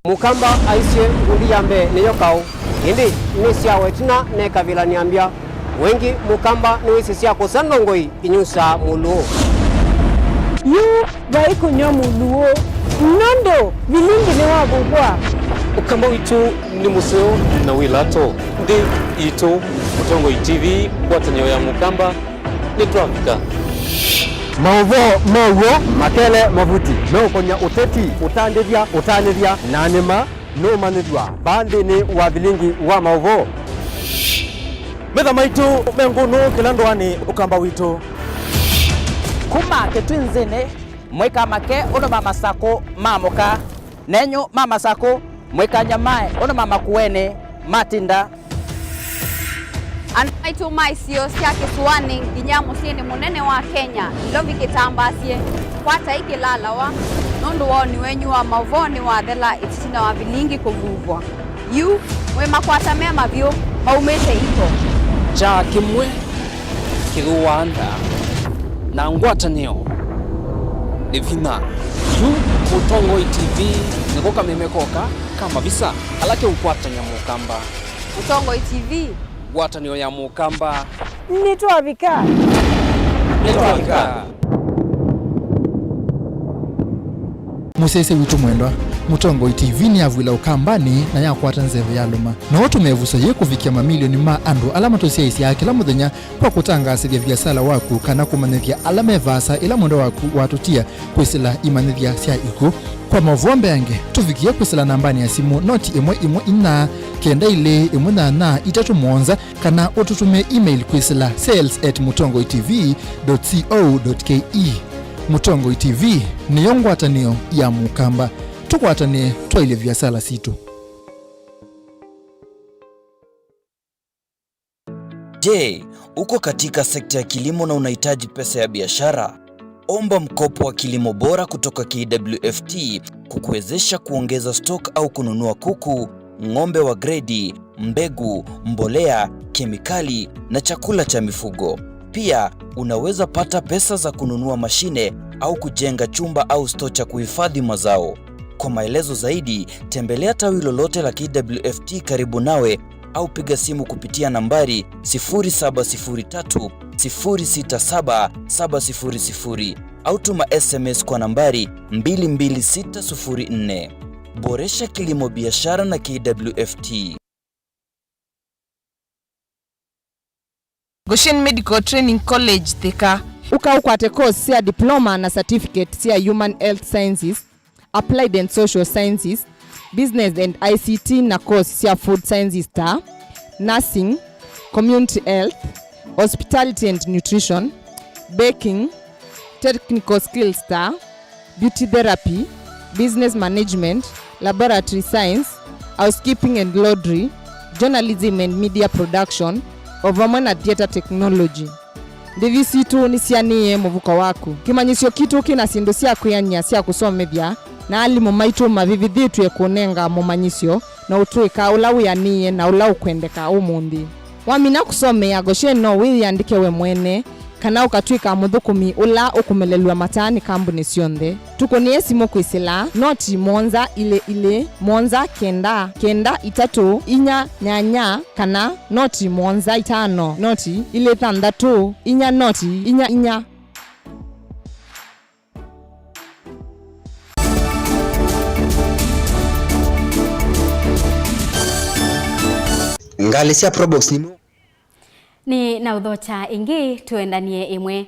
Mũkamba aisye, ngundi ya mbee nĩyo kaũ, ĩndĩ nĩsyawa ĩtina nekavilany'a mbya. Wengĩ Mũkamba nĩwĩsĩ sya kũsa ndongoi inyusaa mũlũũ. Yu vai kũnyw'a mũlũũ, nũndũ vilingi nĩwavuvwa. Ũkamba witũ nĩ mũseo na wĩ lato. Nthĩ itũ, Mũtongoi T V, ngwatanĩo ya Mũkamba, nĩtwavika. Maũvoo ma w'o makele mavuti meũkonya ũteti, ũtandĩthya, ũtanĩthya, na nĩma nũũmanyĩthw'a vaa nthĩnĩ wa vilingi wa maũvoo. Metha maitũ me ngũnũ kĩla ndũanĩ Ũkamba witũ. Kuma Kĩtwinzĩnĩ, mũika make ũndũ ma Masakũ maamũka, nenyu ma Masakũ, mũika Nyamae ũndũ ma Makuenĩ matinda. Andũ maitũ ma isio sya kĩsũanĩ nginya mũsyĩnĩ mũnene wa Kenya, Ilovi kĩtambaasye, kwatai kĩlalawa, nũndũ woni wenyu wa maũvoo nĩwathela ĩtina wa vilingi kũvuvwa. Yu, mwĩ makwata me mavyũ maumĩte iko. Kyaa kĩmwe kĩthũaa nda, na ngwatanĩo nĩ vinya. Yu Mũtongoi T V nĩko kameme koka ka mavisa ala keũkwatany'a Mũkamba. Mũtongoi T V. Ngwatanĩo ya Mũkamba. Nĩtwavika. Nĩtwavika. Mũsyaĩĩsya witũ mwendwa, Mũtongoi T V nĩyavw'ĩla Ũkambanĩ na yakwata nzeve yalũma. No ũtũme ĩvuso yĩĩ kũvikĩa mamilioni ma andũ ala matũsyaĩĩsyaa kĩla mũthenya kwa kũtangaasĩthya viasala waku kana kũmanyĩthya ala me vaasa ĩla mwendwa waku watũtia kwĩsĩla imanyĩthya sya ikw'ũ. Kwa maũvoo mbeange, tũvikĩe kwĩsĩla nambanĩ ya simũ noti ĩmwe ĩmwe inya kenda ilĩ ĩmwe nyanya itatũ mũonza, kana ũtũtũmĩe email kwĩsĩla sales at mũtongoi T V dot co dot K E. Mũtongoi T V nĩyo ngwatanĩo ya Mũkamba. Tũkwatanĩe twaĩlye viasala sitũ. Je, uko katika sekta ya kilimo na unahitaji pesa ya biashara? Omba mkopo wa kilimo bora kutoka K W F T kukuwezesha kuongeza stock au kununua kuku, ng'ombe wa gredi, mbegu, mbolea, kemikali na chakula cha mifugo. Pia, unaweza pata pesa za kununua mashine au kujenga chumba au store cha kuhifadhi mazao. Kwa maelezo zaidi, tembelea tawi lolote la K W F T karibu nawe au piga simu kupitia nambari sifuri saba sifuri tatu, sifuri sita saba, saba sifuri sifuri au tuma S M S kwa nambari mbili mbili sita sifuri nne. Boresha kilimo biashara na K W F T. Goshen Medical Training College, Thika. Ũka ũkwate course sya diploma na certificate sya Human Health Sciences, Applied and Social Sciences, Business and I C T na course sya Food Sciences ta nursing, community health, hospitality and nutrition, baking, technical skills ta beauty therapy, business management, laboratory science, housekeeping and laundry, journalism and media production, o vamwe na theatre technology. Ndĩvi sitũ nĩsianĩĩe mũvuko waku. Kĩmanyĩsyo kitũ kĩ na syĩndũ sya kwĩanĩa sya kũsomethya, na alimũ maitũ mavĩvĩthĩtw'e kũnenga mũmanyĩsyo na ũtw'ĩka ũla wĩanĩĩe na ũla ũkwendeka ũmũnthĩ. Wamina kũsomea Goshen, no wĩyĩandĩke we mwene, kana ũkatw'ĩka mũthũkũmi ũla ũkũmelelw'a mataa nĩ kambunĩ syonthe. Tũkũnĩe simũ kwĩsĩla noti mũonza ilĩ ilĩ, mũonza kenda, kenda itatũ, inya nyanya, kana noti mũonza itano, noti ilĩ thanthatũ, inya noti inya inya. Ngalĩ sya Probox nĩ mũ- Nĩ na ũthokya ĩngĩ, tũendanie ĩmwe.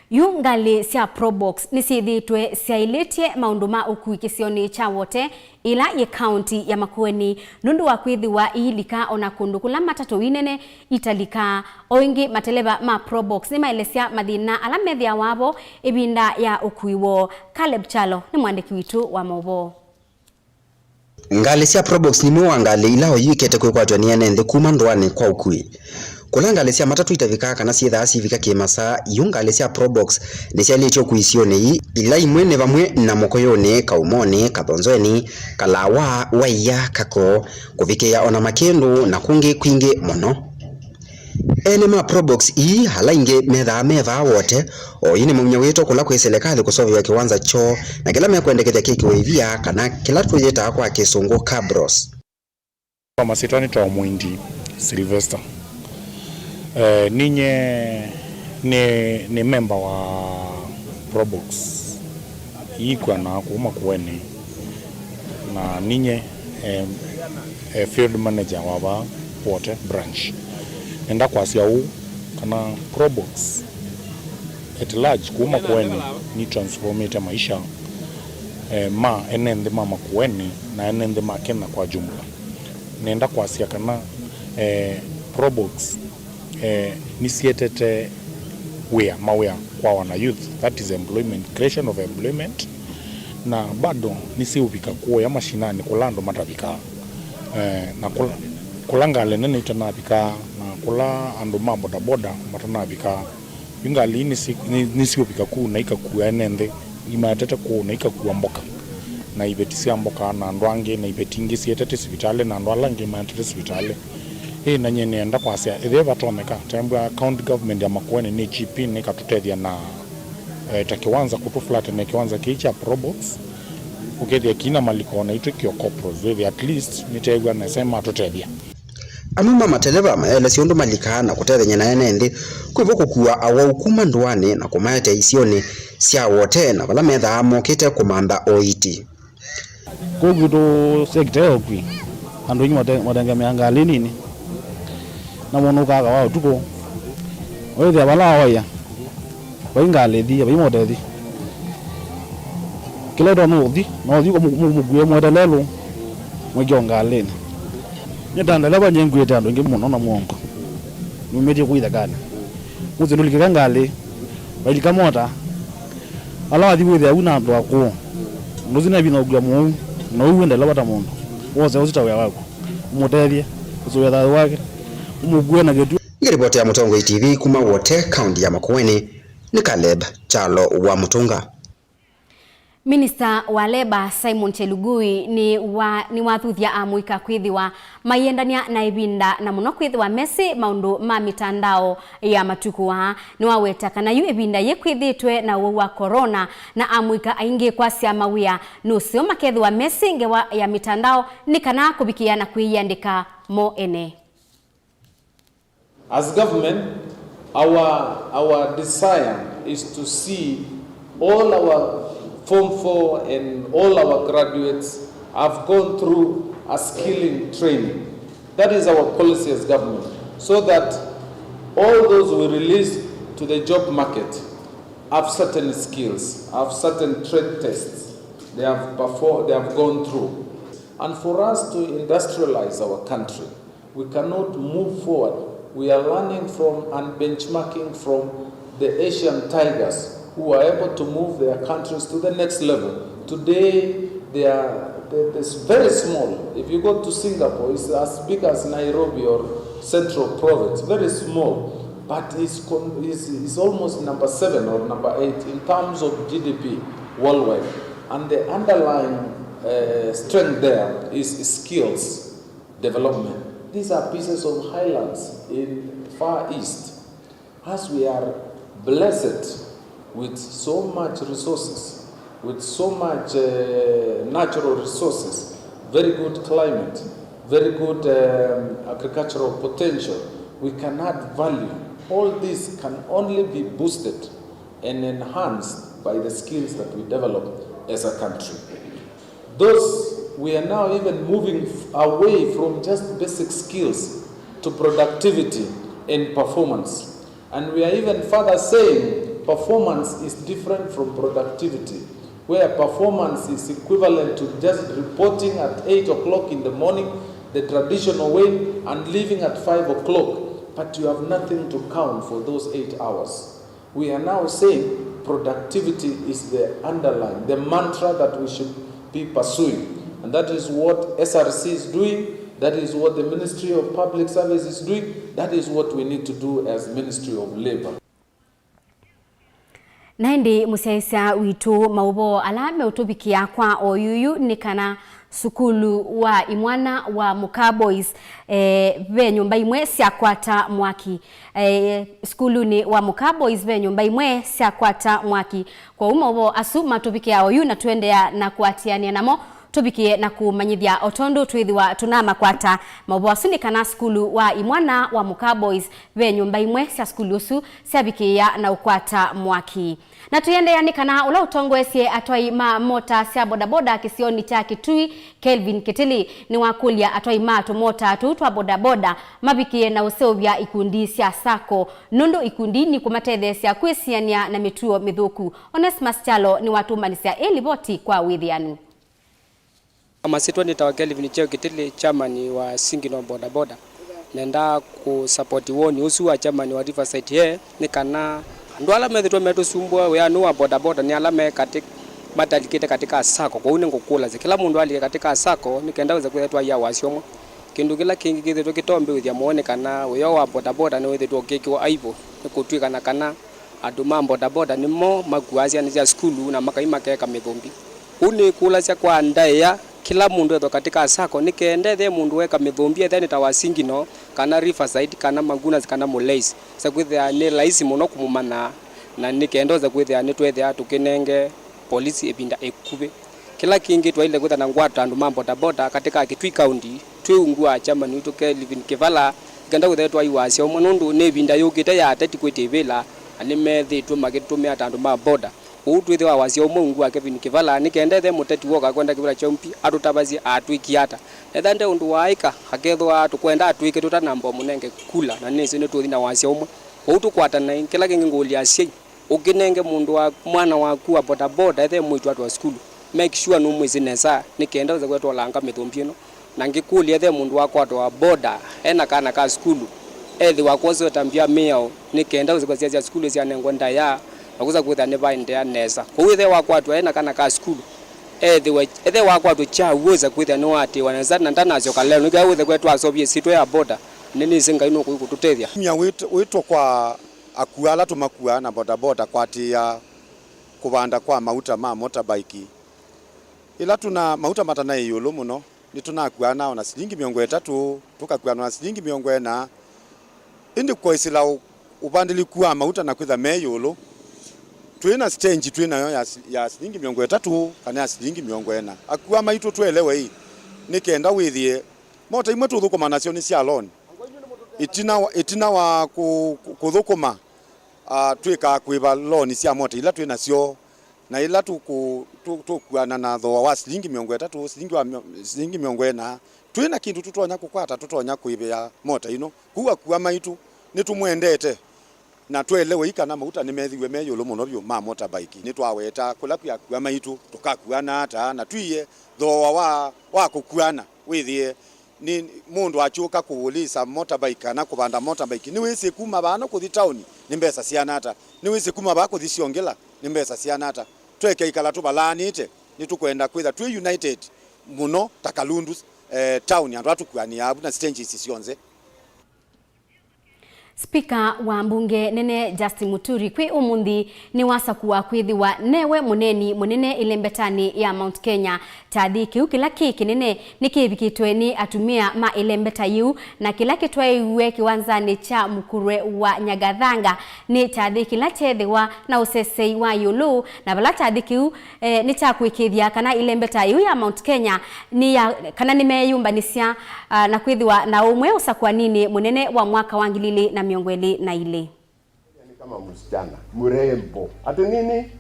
Yu ngalĩ sya Probox nĩsyĩthĩĩtwe syaĩlĩtye maũndũ ma ũkui kĩsionĩ kya Wote, ĩla yĩ kaunti ya Makueni, nũndũ wa kwĩthĩwa iilika o na kũndũ kũla matatũ inene italikaa. O ĩngĩ, mateleva ma Probox nĩmaelesya mathĩna ala methĩawa vo ĩvinda ya ũkui woo. Caleb Kyalo nĩ mwandĩki witũ wa maũvoo. Ngalĩ sya Probox nĩ imwe wa ngalĩ ila oyu ikete kwĩkwatw'a nĩ ene nthĩ kuma ndũanĩ kwa ũkui. Kũla ngalĩ sya matatũ itavikaa kana syĩthaa syĩvika kĩmasaa, yu ngalĩ sya Probox nĩsyaĩlĩtye ũkui isionĩ ii, ila imwe nĩ vamwe na Mũkũyũnĩ, Kaumonĩ, Kathonzweni, Kalawa, Waia, Kako, kũvikĩĩa o na Makĩndũ na kũngĩ kwingĩ mũno. Ene ma Probox ii, ala aingĩ methaa me vaa Wote, oyu nĩmaumya wĩto kũla kwĩ silikalĩ kũseũvĩw'a kĩwanza kyoo, na kĩla mekwendekethya kĩkĩwe ivia, kana kĩla tũyĩtaa kwa Kĩsũngũ cabros. Kwa masyĩtwa nĩ Tom Mwindi Sylvester. Eh, ninye nĩ, nĩ memba wa Probox. Iikwana kuma Makueni, na ninye, eh, eh, field manager wa vaa Wote branch. Nenda kwasya ũu, kana Probox at large kuma Makueni nĩ transformĩte maisha, eh, ma ene nthĩ ma Makueni na ene nthĩ ma Kenya kwa jumla. Nenda kwasya kana, eh, Probox eh, nĩsietete wĩa, mawĩa kwa wana youth, that is employment, creation of employment, na bado nĩsiũvika kũya mashinani kũla andũ matavikaa, eh, na kũla, kũla ngalĩ nene itanavikaa, na kũla andũ ma bodaboda matanavikaa. Yu ngalĩ ii nĩsi-, nĩ-, nĩsiũvika kũu na ikakua ene nthĩ. Imaetete kũũ na ikakua mboka, na iveti sya mboka, na andũ angĩ, na iveti ingĩ sietete sivitalĩ, na andũ ala angĩ maetete sivitalĩ. Ĩ, na nyie nĩenda kwasya, ĩthĩe vatonyeka, tembwa county government ya Makueni nĩ chip in ĩkatũtethya na, eh, ta kĩwanza, kũtũ flatten kĩwanza kĩĩ kya Probox, ũkethĩa kĩina maliko na itwĩ kĩo corporals, wĩthĩa at least nĩtew'a nesa matũtethya. Amwe ma mateleva maelesya ũndũ malikaa na kũtethany'a na ene nthĩ kwĩ vo kũkua awau kuma ndũanĩ na kũmaete isionĩ sya Wote na vala methaa mokĩte kũmantha oiti. Kũu kwitũ sekita ya ũkui, andũ aingĩ mate-, matengemeaa ngalĩ nini, na mũndũ ũkaa kawa ũtukũ, wĩthĩa vala aoya. Vai ngalĩ ĩthi, vai motethi. Kĩla ũtonya ũthi, na ũthi ũkamũkue mwetelelũ, mwĩkĩo ngalĩnĩ. Nyie ta ndeleva nyie nguĩte andũ aingĩ mũno na mũongo. Numĩtye kũu ĩthekanĩ. Mũsyĩ ndũlikĩka ngalĩ, vailika mota. Ala wathi wĩthĩa u na andũ akũũ. Ũndũ ũsu nĩ vinya ũkua mũu, na ũu wĩ ndeleva ta mũndũ. Wose ũsu ta wĩa waku. Ũmũtethye, ũsũĩe thayũ wake, ũmũkue na kĩtũ. Ngĩripotĩa Mũtongoi T V kuma Wote, kaunti ya Makueni, nĩ Caleb Kyalo wa Mũtũnga. Minista wa Leba Simon Chelugui nĩ wa-, nĩwathuthya amũika kwĩthĩwa maiendany'a na ĩvinda, na mũno kwĩthĩwa mesĩ maũndũ ma mĩtandao ya matukũ aa. Nĩwaweta kana yu ĩvinda yĩkwĩthĩtwe na ũwau wa corona, na amũika aingĩ kwasya mawĩa nũseo makethĩwa mesĩ ngewa ya mĩtandao nĩ kana kũvikĩĩa na kwĩyĩandĩka mo ene. As government, our, our desire is to see all our Form four and all our graduates have gone through a skilling training. That is our policy as government, so that all those we release to the job market have certain skills, have certain trade tests they have performed, they have gone through. And for us to industrialize our country, We cannot move forward. We are learning from and benchmarking from the Asian tigers who are able to move their countries to the next level. Today, they are, they, they're very small. If you go to Singapore, it's as big as Nairobi or Central Province, very small, but it's, con- it's, it's almost number seven or number eight in terms of G D P worldwide. And the underlying uh, strength there is skills development. These are pieces of highlands in Far East. As we are blessed with so much resources, with so much uh, natural resources, very good climate, very good um, agricultural potential, we can add value. All this can only be boosted and enhanced by the skills that we develop as a country. Those, we are now even moving f- away from just basic skills to productivity and performance. And we are even further saying performance is different from productivity, where performance is equivalent to just reporting at eight o'clock in the morning, the traditional way, and leaving at five o'clock, but you have nothing to count for those eight hours. We are now saying productivity is the underlying, the mantra that we should be pursuing. And that is what S R C is doing, that is what the Ministry of Public Service is doing, that is what we need to do as Ministry of Labor. Na ĩndĩ mũsyaĩĩsya witũ, maũvoo ala meũtũvikĩa kwa oyuyu nĩ kana sukulu wa imwana wa Mũkaa Boys, eh, ve nyũmba imwe syakwata mwaki. Eh, sukulunĩ wa Mũkaa Boys ve nyũmba imwe syakwata mwaki. Kwoou maũvoo asu matũvikĩa oyu na tũendeea na kũatĩanĩa namo, tũvikĩe na kũmanyĩthya o tondũ twĩthĩwa tũnamakwata. Maũvoo asu nĩ kana sukulu wa imwana wa Mũkaa Boys ve nyũmba imwe sya sukulu ũsu syavikĩĩa na ũkwata mwaki. Na tũiendeea nĩ kana ũla ũtongoesye atwai ma mota sya bodaboda kĩsionĩ kya Kitui, Kelvin Kitili, nĩwakũlya atwai ma tũmota tũu twa bodaboda mavikĩe na ũseũvya ikundi sya sacco, nũndũ ikundi nikũmatetheesya kwĩsiany'a na mĩtuo mĩthũku. Onesmus Kyalo nĩwatũmbanĩsya ĩ livoti kwa wĩthĩanu. Masyĩtwa nĩtawa Kelvin Cheo Kitili, chairman wa Singino Boda Boda. Nenda kũ support woni ũsu wa chairman wa Riverside Air, nĩ kana andũ ala methĩtwe metũsumbũa wĩanũ wa boda boda nĩ ala me katĩ, matalikĩte katĩ ka sacco. Kwoou nĩngũkũlasya kĩla mũndũ alike katĩ ka sacco nĩ kenda wĩse kwĩthĩwa twaia wasya ũmwe. Kĩndũ kĩla kĩngĩ kĩthĩtwe kĩtombĩũthya mũno nĩ kana wĩa wa boda boda nĩwĩthĩtwe ũkĩkĩwa aivo nĩ kũtw'ĩkana kana andũ ma boda boda nĩmo makuaa syana sya sukulu na makai makeka mĩthũmbi. Ũu nĩkũlasya kwa ndaĩa kĩla mũndũ ethwa katĩ ka sacco nĩ kenda ethĩwe mũndũ weka mĩthũmbi, ethĩwa nĩ ta wa Singino kana Riverside kana Magunas kana Mulais, sa kwĩthĩa nĩ laisi mũno kũmũmanya, na nĩ kenda ũsa kwĩthĩa nĩtwethĩa tũkĩnenge polisi ĩvinda ĩkuvĩ. Kĩla kĩngĩ twaĩle kwĩthĩa na ngwato ta andũ ma bodaboda katĩ ka Kitui County twĩ ungu wa chairman witũ Kelvin Kĩvala, nĩ kenda kwĩthĩa twaiwasya ũmwe nũndũ nĩ ĩvinda yũkĩte ya ateti kwĩtĩvĩla na nĩmethĩĩtwe makĩtũmĩa ta andũ ma boda. Ũu twĩthĩwa wasya ũmwe ungu wa Kevin Kĩvala, nĩ kenda ethe mũteti woka kwenda kĩvĩla kya umpi atũtavasye atwĩkie ata. Etha nde ũndũ waaĩka, akethĩwa tũkwenda atwĩke tũtanamba ũmũnenge kula, na nĩsĩ nĩtũthi na wasya ũmwe. Kwoou tũkwatanai, kĩla kĩngĩ ngũlya asyai, ũkĩnenge mũndũ wa, mwana waku wa bodaboda ethe mwĩĩtu atwa sukulu. Make sure nũmwĩsĩ nesa, nĩ kenda ũse kwetwa ũlanga mĩthũmbi ĩno. Na ngĩkũlya ethe mũndũ wakwatwa boda ena kana ka sukulu, ethĩwa akwosete mbia mĩao, nĩ kenda ũse kwasya sya sukulu syanengwa ndaĩa, na kũsa kwĩthĩa nĩvaendeea nesa. Kwoou ethe wakwatwa ena kana ka sukulu, ethĩwe, ethe wakwatwa kya w'o ũsa kwĩthĩa nĩwaatĩĩwa nesa na ndanasyoka lelũ, nĩ kenda ũse kwetwa asovie ĩsyĩtwa ya boda, nĩnĩsĩ Ngai nũkũi kũtũtethya. Tumia wĩt-, wĩtwa kwa akua ala tũmakuaa na bodaboda kwatĩĩa kũvanda kwa mauta ma motorbike. Ĩla tũna mauta matanaĩ ĩũlũ mũno, nĩtũnakuana o na silingi mĩongo ĩtatũ, tũkakuana o na silingi mĩongo ĩna. Ĩndĩ kũaĩsĩla ũ-, ũvandĩlĩku wa mauta na kwĩtha me ĩũlũ, twĩ na sitenji twĩ nayo ya si-, ya silingi mĩongo ĩtatũ kana ya silingi mĩongo ĩna. Akua maitũ twelewe ĩ, nĩ kenda wĩthĩe mota imwe tũthũkũma nasyo nĩ sya loan. Ĩtina wa, ĩtina wa kũ-, kũ-, kũthũkũma, ah, twĩkaa kũĩva loan sya mota ila twĩ nasyo. Na ĩla tũkũ-, tũ-, tũkuana na thooa wa silingi mĩongo ĩtatũ, silingi wa mĩo-, silingi mĩongo ĩna, twĩ na kĩndũ tũtonya kũkwata, tũtonya kũĩvĩa mota ĩno. Kwoou akua maitũ nĩtũmwendete, na twelewei kana mauta nĩmethĩwe me ĩũlũ mũno vyũ ma motorbike. Nĩtwaweta kũla kwĩ akua maitũ, tũkakuana ata, na tũie thooa wa, wa kũkuana wĩthĩe Nĩ mũndũ akyũka kũũlĩsa motorbike kana kũvanda motorbike, nĩwĩsĩ kuma vano kũthi taoni nĩ mbesa siana ata? Nĩwĩsĩ kuma vaa kũthi Siongela nĩ mbesa siana ata? Twekeikala tũvalaanĩte, nĩtũkwenda kwĩtha twĩ united mũno ta Kalundu, eh, town, andũ ala tũkuanĩaa vu na stages syonthe. Spika wa mbunge nene Justin Muturi kwĩ ũmũnthĩ nĩwasakũa kwĩthĩwa newe mũneeni mũnene ĩlembetanĩ ya Mount Kenya. Kyathĩ kĩu kĩla kĩ kĩnene nĩkĩvikĩtwe nĩ atumĩa ma ĩlembeta yĩu, na kĩla kĩtwaĩiwe kĩwanzanĩ kya Mukurwe wa Nyagathanga nĩ kyathĩ kĩla kyeethĩwa na ũsesei wa ĩũlũ, na vala kyathĩ kĩu, eh, nĩ kya kũĩkĩĩthya kana ĩlembeta yĩu ya Mount Kenya nĩ ya, kana nĩmeeyũmbanĩsya, ah, na kwĩthĩwa na ũmwe ũsakũaninĩ mũnene wa mwaka wa ngili ilĩ na mĩongo ĩlĩ na ilĩ. Ni kama msichana mrembo. Ati nini?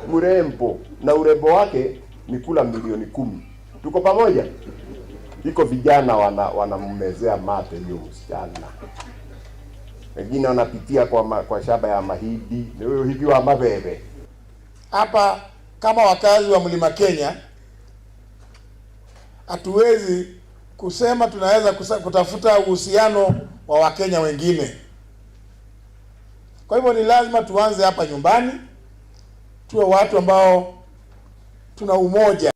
Mrembo. Na urembo wake ni kula milioni kumi. Tuko pamoja? Iko vijana wana-, wanammezea mate hiyo msichana. Wengine wanapitia kwa ma-, kwa shamba ya mahindi, ni huyo hivi wa mabebe. Hapa kama wakazi wa Mlima Kenya, hatuwezi kusema tunaweza kusa-, kutafuta uhusiano wa Wakenya wengine. Kwa hivyo ni lazima tuanze hapa nyumbani, tuwe watu ambao tuna umoja.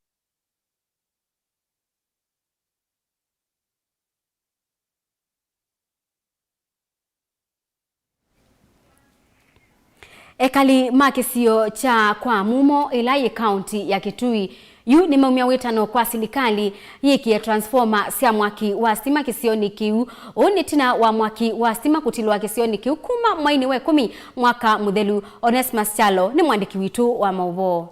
Ekali ma kĩsio kya Kwa Mumo, ĩla yĩ kaunti ya Kitui, yu nĩmaumya wĩtano kwa silikalĩ yĩkĩe transformer sya mwaki wa sitima kĩsionĩ kĩu. Ũu nĩ ĩtina wa mwaki wa sitima kũtilwa kĩsionĩ kĩu kuma mweinĩ wa ĩkũmi mwaka mũthelu. Onesmus Kyalo nĩ mwandĩki witũ wa maũvoo.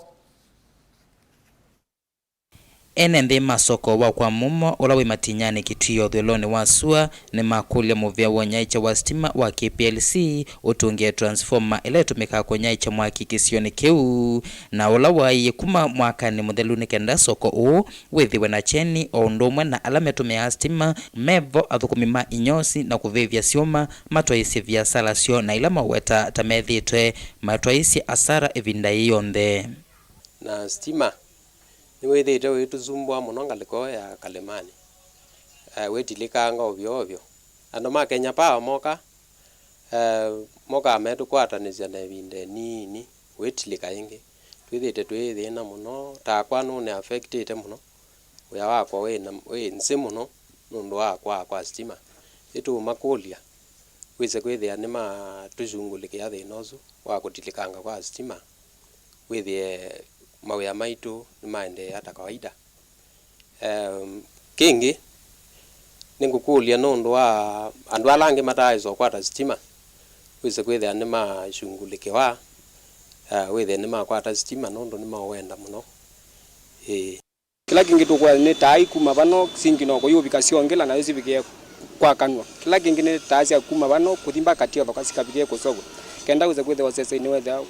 Ene nthĩ ma soko wa Kwa Mumo, ũla wĩ Matinyani Kitui ũthũĩlonĩ wa sua, nĩmakũlya mũvĩa wa ũnyaĩĩkya wa sitima wa K P L C ũtũngĩe transformer ĩla ĩtũmĩkaa kũnyaĩĩkya mwaki kĩsionĩ kĩu, na ũla waaiie kuma mwakanĩ mũthelu, nĩ kenda soko ũũ wĩthĩwe na kyeni, o ũndũ ũmwe na ala metũmĩaa sitima mevo, athũkũmi ma inyosi na kũvĩvya syũma matwaĩĩsye viasala syoo, na ila maweta ta methĩĩtwe matwaĩĩsye asara ĩvinda yĩĩ yonthe. Na sitima nĩwĩthĩĩtwe ũitũsumbũa mũno ngalĩko ya Kalemani, eh, wĩtilĩkanga ovyo ovyo. Andũ ma Kenya Power moka, eh, mokaa metũkwatanĩsya na ĩvinda ĩnini, wĩtilĩka ĩngĩ. Twĩthĩĩtwe twĩ thĩna mũno, takwa nũnĩ affectĩte mũno, wĩa wakwa wĩ na, wĩ nzĩ mũno nũndũ wa kwaa kwa sitima. Ĩtũũmakũlya, wĩse kwĩthĩa nĩmatũsungũlĩkĩa thĩna ũsu wa kũtilĩkanga kwa sitima, wĩthĩe mawĩa maitũ nĩmaendeea ta kawaida. Em, kĩngĩ, nĩngũkũlya nũndũ wa andũ ala angĩ mataaĩsa ũkwata sitima, wĩse kwĩthĩa nĩmasungũlĩkĩwa, eh, wĩthĩe nĩmakwata sitima nũndũ nĩmaũwenda mũno. Ĩĩ. Kĩla kĩngĩ tũkwĩa nĩ taa ikuma vano, singi no kũyũvika Siongela nayo sivikĩe kwa kanua. Kĩla kĩngĩ nĩ taa sya kuma vano kũthi mbaka Tiothoka sikavikĩe Kũsovwe. Kenda wĩse kwĩthĩwa ũsesei nĩwethĩa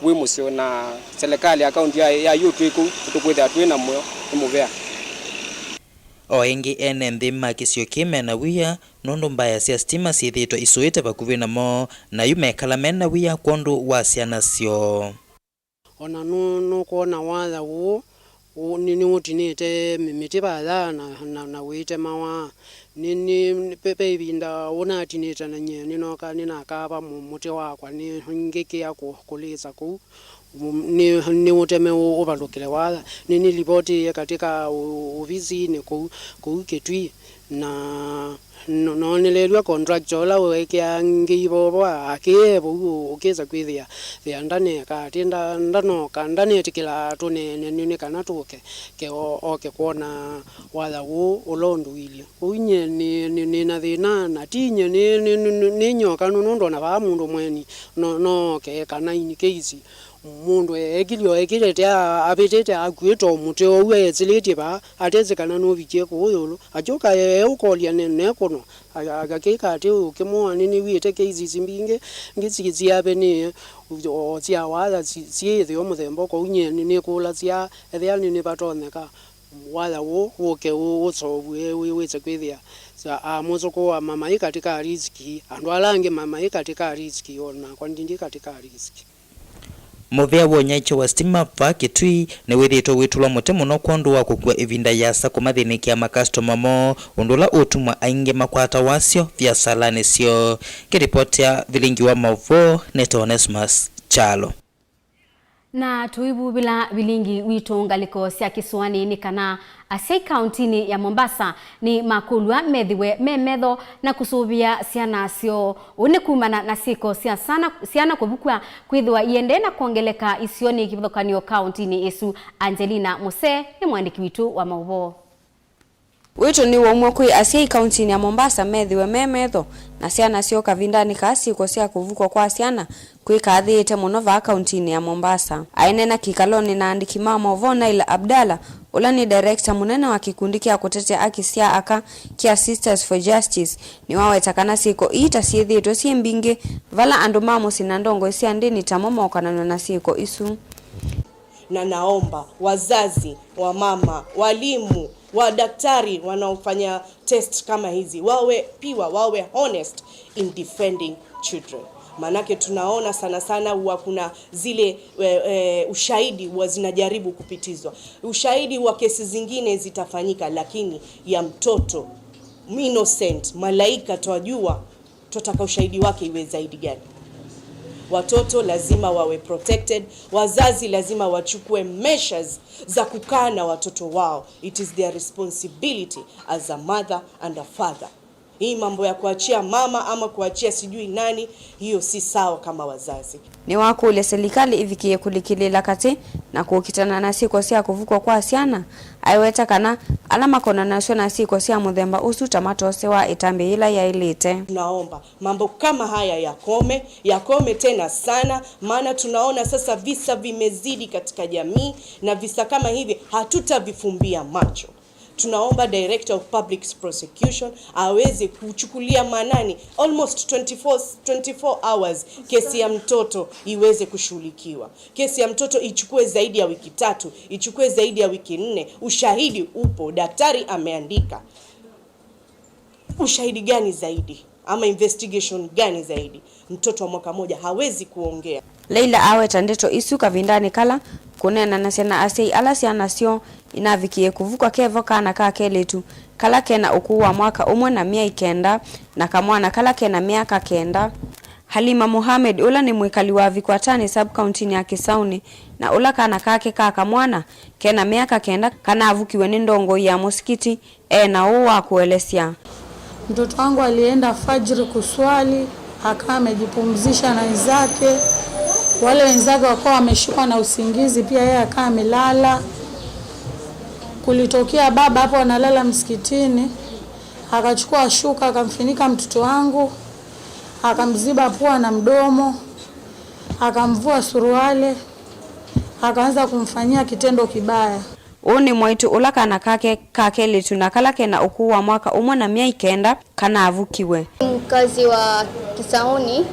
wĩ mũseo, na selekalĩ ya kaunti ya, ya yu twĩ kũu, nĩtũkwĩthĩa twĩ na mũyo, nĩ mũvea. O ĩngĩ, ene nthĩ ma kĩsio kĩĩ mena wia nũndũ mbaya sya sitima syĩthĩĩtwe isũĩte vakuvĩ namo, na yu mekala mena wia kwondũ wa syana syoo. O na nũ-, nũkwona waya ũũ, ũ-, nĩ, nĩũtinĩte mĩ-, mĩtĩ vaya na, na, na ũitemawa. Nĩ, nĩ, ve, ve ĩvinda ũnatinĩte na nyie nĩnoka, nĩnakava mũ-, mũtĩ wakwa, nĩ, ngĩkĩa kũ-, kũlĩsa kũu. Nĩ, nĩũteme ũ-, ũvalũkĩle waya. Nĩ, nĩlivotĩie katika ũ-, ovisinĩ kũu, kũu Kitui. Na no-, noonelelw'a contractor ũla weekĩaa ngĩi vovo akĩee vau, ũkĩsa kwĩthĩa thĩa ndaneka atĩ nda-, ndanoka, ndanetĩkĩla tũneene nĩ, nĩ kana tũke, ke o-, oke kwona waya ũũ ũla ũndũilye. Ũu nyie nĩ, nĩ, nĩ na thĩna, na ti nyie nĩ, nĩ, nĩ, nĩ, nĩ nyokanu nũndũ o na vaa mũndũ mweni no, nooke kana in case mũndũ ekilye o ekilĩte a-, avĩtĩte akuĩte o mũtĩ oou esĩlĩtye vaa, atesĩ kana nũvikie kũu ĩũlũ. Akyũka e-, eũkolya ne-, nekũnwa, a-, a-, akĩka atĩ ũkĩmũa nĩ, nĩw'ĩte cases mbingĩ, ngĩ si-, siavenĩe, o sya waya si-, syĩ ĩtheo mũthemba, kwoou nyie nĩ-, nĩkũlasya ethĩa nĩ, nĩvatonyeka waya ũũ wũke ũ-, ũsovw'e wĩ-, wĩse kwĩthĩa sa-, a, mũsũkũũ wa mama ĩ katika riski, andũ ala angĩ mama ĩ katika riski, o nakwa ndindi katika riski. Mũvĩa wa ũnyaĩĩkyo wa sitima va Kitui nĩwĩthĩĩtwe wĩtũlwa mũtĩ mũno kwondũ wa kũkua ĩvinda yĩasa kũmathĩnĩkĩa makasitoma moo, ũndũ ũla ũũtuma aingĩ makwata wasyo viasalanĩ syoo. Ngĩlipotea vilingi wa maũvoo, nĩtawa Onesmus Kyalo. Na tũivuvĩla vilingi witũ ngalĩko sya kĩsũanĩ nĩ kana asyai kauntinĩ ya Mombasa nĩmakũlw'a methĩwe me metho na kũsũvĩa syana syoo. Ũu nĩ kumana na syĩko sya sana, syana kũvukw'a kwĩthĩwa iendee na kwongeleka isionĩ kĩvathũkany'o kauntinĩ ĩsu. Angelina Muse nĩ mũandĩki witũ wa maũvoo. Wĩtũ nĩwaumw'a kwĩ asyai kauntinĩ ya Mombasa methĩwe me metho na syana syoo kavindanĩ kaa syĩko sya kũvukw'a kwa syana kwĩkaathĩĩte mũno vaa kauntinĩ ya Mombasa. Aineena kĩkalonĩ na andĩki ma maũvoo, Naila Abdalla, ũla nĩ director mũnene wa kĩkundi kya kũtetea aki sya aka kya Sisters for Justice, nĩwaweta kana syĩko ii ta syĩthĩĩtwe syĩ mbingĩ vala andũ ma mũsyĩ na ndongoi sya ndĩni tamo mokananw'a na syĩko isu. Na naomba wazazi, wamama, walimu, wadaktari wanaofanya test kama hizi wawe pure, wawe honest in defending children. Maanake tunaona sana sana huwa kuna zile, eh, eh, ushahidi huwa zinajaribu kupitizwa. Ushahidi wa kesi zingine zitafanyika, lakini ya mtoto innocent, malaika twajua, twataka ushahidi wake iwe zaidi gani? Watoto lazima wawe protected, wazazi lazima wachukue measures za kukaa na watoto wao. It is their responsibility as a mother and a father. Hii mambo ya kuachia mama ama kuachia sijui nani, hiyo si sawa kama wazazi. Nĩwakũlya silikalĩ ĩvikĩe kũlikĩlĩĩla katĩ na kũkitana na syĩko sya kũvukw'a kwa syana, aiweta kana ala makonanasw'a na syĩko sya mũthemba ũsu ta matosewa ĩtambya yĩla yaĩlĩte. Tunaomba mambo kama haya yakome, yakome tena sana, maana tunaona sasa visa vimezidi katika jamii, na visa kama hivi hatutavifumbia macho. Tunaomba Director of Public Prosecution aweze kuchukulia maanani almost twenty-four, twenty-four hours kesi ya mtoto iweze kushughulikiwa. Kesi ya mtoto ichukue zaidi ya wiki tatu, ichukue zaidi ya wiki nne, ushahidi upo, daktari ameandika. Ushahidi gani zaidi? Ama investigation gani zaidi? Mtoto wa mwaka moja hawezi kuongea. Leila aweta ndeto isu kavindanĩ kala kũneenanasya na asyai ala syana syoo inavikie kũvukw'a kevo kana ka kelĩtu kala kena ũkũũ wa mwaka ũmwe na myei kenda na kamwana kala kena myaka kenda. Halima Mohamed, ũla nĩ mwĩkali wa Vikwatani sub-kauntinĩ ya Kisauni, na ũla kana kake ka kamwana kena myaka kenda kanavukiwe nĩ ndongoi ya mũsikiti, e na ũũ wa kũelesya. Mtoto wangu alienda fajiri kuswali, akaa amejipumzisha na wenzake. Wale wenzake wakawa wameshikwa na usingizi, pia yeye akaa amelala. Kulitokea baba hapo analala msikitini, akachukua shuka akamfinika mtoto wangu, akamziba pua na mdomo, akamvua suruali, akaanza kumfanyia kitendo kibaya. Ũũ nĩ mwaitũ ũla kana kake ka kelĩtu na kala kena ũkũũ wa mwaka ũmwe na myei kenda kanavukiwe. Mkazi wa Kisauni,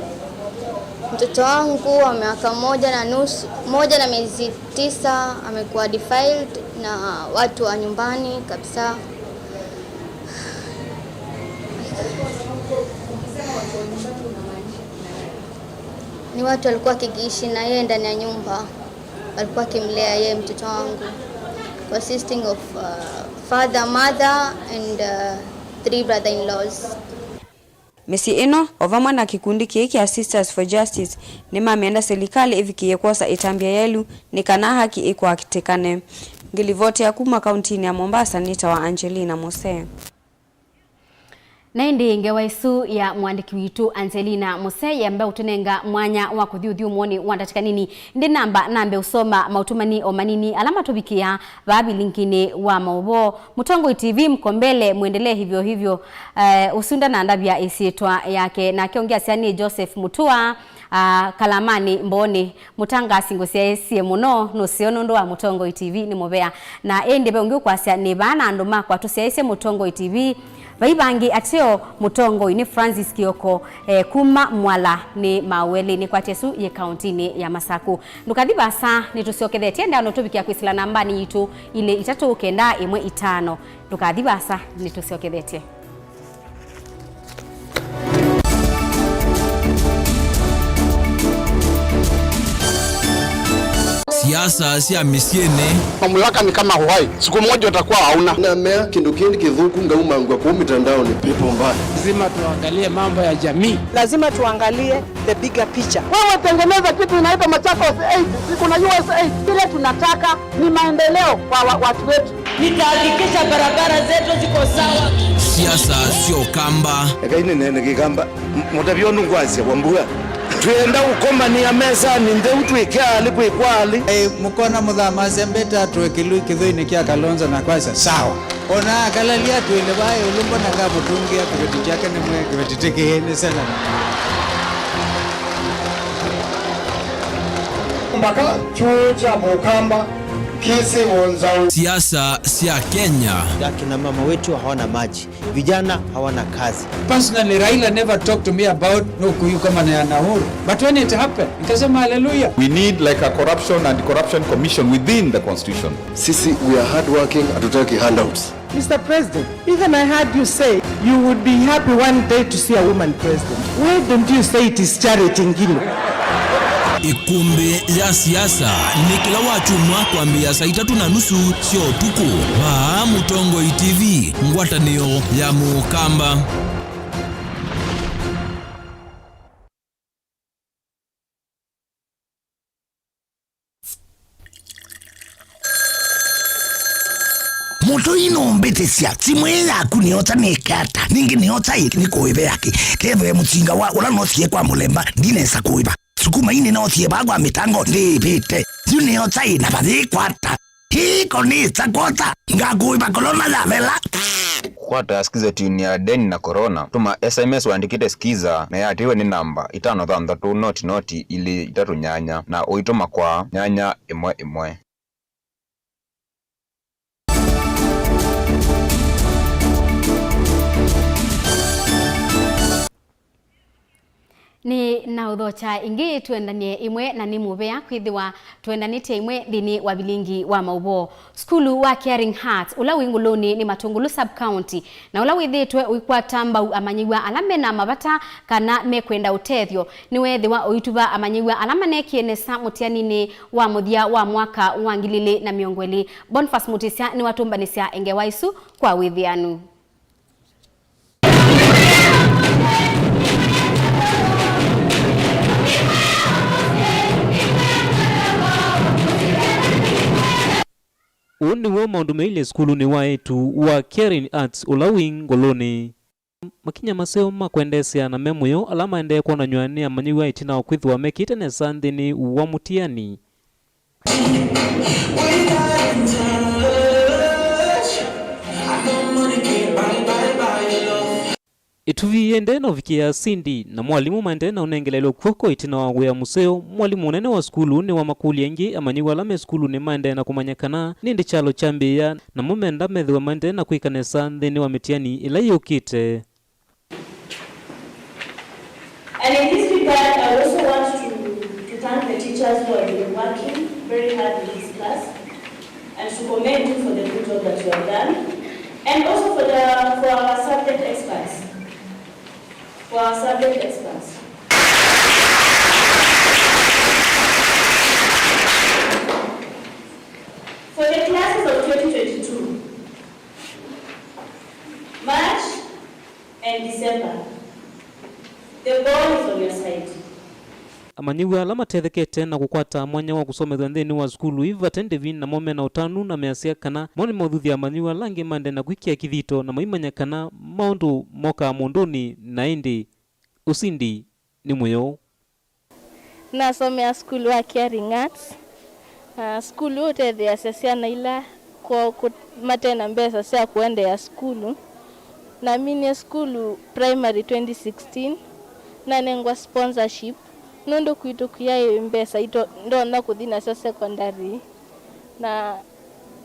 mtoto wangu wa mwaka moja na nusu, moja na miezi tisa amekuwa defiled na watu wa nyumbani kabisa. Ni watu walikuwa wakiishi na yeye ndani ya nyumba. Walikuwa wakimlea yeye mtoto wangu, consisting of, uh, father, mother and, uh, three brother-in-laws. Mĩsyĩ ĩno, o vamwe na kĩkundi kĩĩ kya Sisters for Justice, nĩmamenda silikalĩ ĩvikĩĩe kwosa ĩtambya yelu nĩ kana haki ĩkwatĩkane. Ngĩlivotea kuma kauntinĩ ya Mombasa, nĩtawa Angelina Mose. Na ĩndĩ ngewa ĩsu ya mũandĩki witũ Angelina Mose yamba ũtũnenga mwanya wa kũthi ũthyũmũonĩ wa ndatĩka nini. Ĩndĩ namba nambe ũsoma maũtũmani o manini ala matũvikĩaa vaa vilinginĩ wa maũvoo. Mũtongoi T V, mko mbele, mwendelee hivyo hivyo. Eh, ũsu ndanandavya ĩsyĩtwa yake, nake ũngĩ asya nĩ Joseph Mutua, ah, Kalamani Mbooni. Mũtangaasi ngũsyaĩĩsye mũno, nũseo nũndũ wa Mũtongoi T V nĩ mũvea. Na ĩndĩ ve ũngĩ ũkwasya, nĩ vaa na andũ makwa tũsyaĩĩsye Mũtongoi T V. Vai vangĩ ateo, Mũtongoi nĩ Francis Kioko, eh, kuma Mwala nĩ Mawelĩ, nĩ kwatya ĩsu yĩ kauntinĩ ya Masaku. Ndũkathi vaasa, nĩtũsyokethetye ndeano tũvikĩa kwĩsĩla nambanĩ yitũ ilĩ itatũ kenda ĩmwe itano. Ndũkathi vaasa, nĩtũsyokethetye. Siasa sya mĩsyĩnĩ. Mamlaka ni kama Hawaii, siku moja utakuwa hauna. Na mea kĩndũ kĩndĩ kĩthũku ngaumangwa kũu mitandaoni, pepo mbaya. Lazima tuangalie mambo ya jamii. Lazima tuangalie the bigger picture. Wewe tengeneza kitu inaitwa Machakos eight, si kuna U S eight. Kile tunataka ni maendeleo kwa wa-, watu wetu. Nitahakikisha barabara zetu ziko sawa. Siasa sya Ũkamba. Ekai nĩneene Kĩkamba. M-, mũtavya ũndũ ngwasya kwa mbua. Twĩenda ũkomanĩa mesanĩ ntheu twĩke alĩ kwĩkwa alĩ. Ĩ, mũkona mũthamasya mbeta tũe kĩlu kĩthũinĩ kya Kalonzo na kwasya, "Sawa." Ona akalalia twĩle vaa ĩũlũ mbona ngamũtũngĩa kĩveti kyake nĩmwe kĩveti tĩkĩĩnĩ sela. Mpaka chuo cha Mũkamba kĩsĩ wonzau. Siasa sya Kenya. Akina mama wetu hawana maji. Vijana hawana kazi. Personally, Raila never talked to me about no kuyu kama na ya Uhuru. But when it happened, nikasema, "Hallelujah." We need, like, a corruption and corruption commission within the constitution. Sisi, we are hardworking, hatutaki handouts. Mister President, even I heard you say you would be happy one day to see a woman president. Why don't you say it is charity, Ngilu? Ĩkũmbĩ ya siasa nĩ kĩla wakyumwa kwambĩĩa saa itatũ na nusu sya ũtukũ. Vaa Mũtongoi T V, ngwatanĩo ya Mũkamba. Mũtũi nũmbĩtĩsya, simũ ĩĩ yaku nĩyosa nĩke ata? Ningĩ nĩyosa ĩ nĩkũĩve yake? Kethĩwe mũsinga wa ũla nosie kwa mũlemba, ndinesa kũĩva. Sukuma ii nĩnosie vaa kwa mĩtango, ndĩĩvĩte. Yu nĩyosa ĩ na vathĩĩkwa ata? Hii konĩsa kwosa, ngakũĩva kolona yathela. Kũkwata Skiza Tune ya Deni na Corona, tũma S M S ũandĩkĩte Skiza na yatĩĩwe nĩ namba itano thanthatũ noti noti ilĩ itatũ nyanya na ũitũma kwa nyanya ĩmwe ĩmwe. Nĩ na ũthokya ĩngĩ, twendanie ĩmwe na nĩ mũvea kwĩthĩwa twendanĩtye ĩmwe nthĩnĩ wa vilingi wa maũvoo. Sukulu wa Caring Hearts, ũla wĩ Ngũlũnĩ nĩ Matũngũlũ sub-county, na ũla wĩthĩĩtwe ũikwata mbau amanyĩw'a ala mena mavata kana mekwenda ũtethyo, nĩweethĩwa ũituva amanyĩw'a ala maneekie nesa mũtianinĩ wa mũthya wa mwaka wa ngili ilĩ na mĩongo ĩlĩ. Boniface Mutisya nĩwatũmbanĩsya ngewa isu kwa wĩthĩanu. Ũũ nĩw'o Maũndũ Mailye sukulunĩ wa eĩtu wa Caring Hearts ũla wĩ Ngũlũnĩ. Makinya maseo ma kwendeesya na me mũyo ala maendee kwonany'a nĩ amanyĩw'a ĩtina wa kwĩthĩwa mekĩte nesa nthĩnĩ wa mũtiani. Ĩtuvi yĩendee na ũvikĩa Cindy na mwalimũ maendee na ũnengelelw'a kw'oko ĩtina wa wĩa mũseo. Mwalimũ mũnene wa sukulu nĩwamakũlya ĩngĩ amanyĩw'a ala me sukulunĩ maendee na kũmanya kana nĩndĩ kyalo kyambĩĩa, namo menda methĩwe maendee na kwĩka nesa nthĩnĩ wa mĩtiani ĩla yũkĩte. And in this regard, I also want to, to thank the teachers who have been working very hard in this class, and to commend you for the good job that you have done, and also for the, for our subject experts, for our subject experts. For the classes of twenty twenty-two, March, and December, the ball is on your side. Amanyĩw'a ala matethekete na kũkwata mwanya wa kũsomethw'a nthĩnĩ wa sukulu ii vate ndĩvi, namo me na ũtanu na measya kana mo nĩmaũthuthya amanyĩw'a ala angĩ maendee na kwĩkĩa kĩthito na maimanya kana maũndũ mokaa mũndũnĩ na ĩndĩ ũsindi nĩ mũyo. Nasomea sukulu wa Caring Arts. Na sukulu ũũ ũtetheeasya syana ila kwoo kũ-, mate na mbesa sya kũendeea sukulu. Naminie sukulu primary twenty sixteen, nanengwa sponsorship nũndũ kwitũ kũyaĩ mbesa ito-, ndonya kũthi nasyo secondary. Na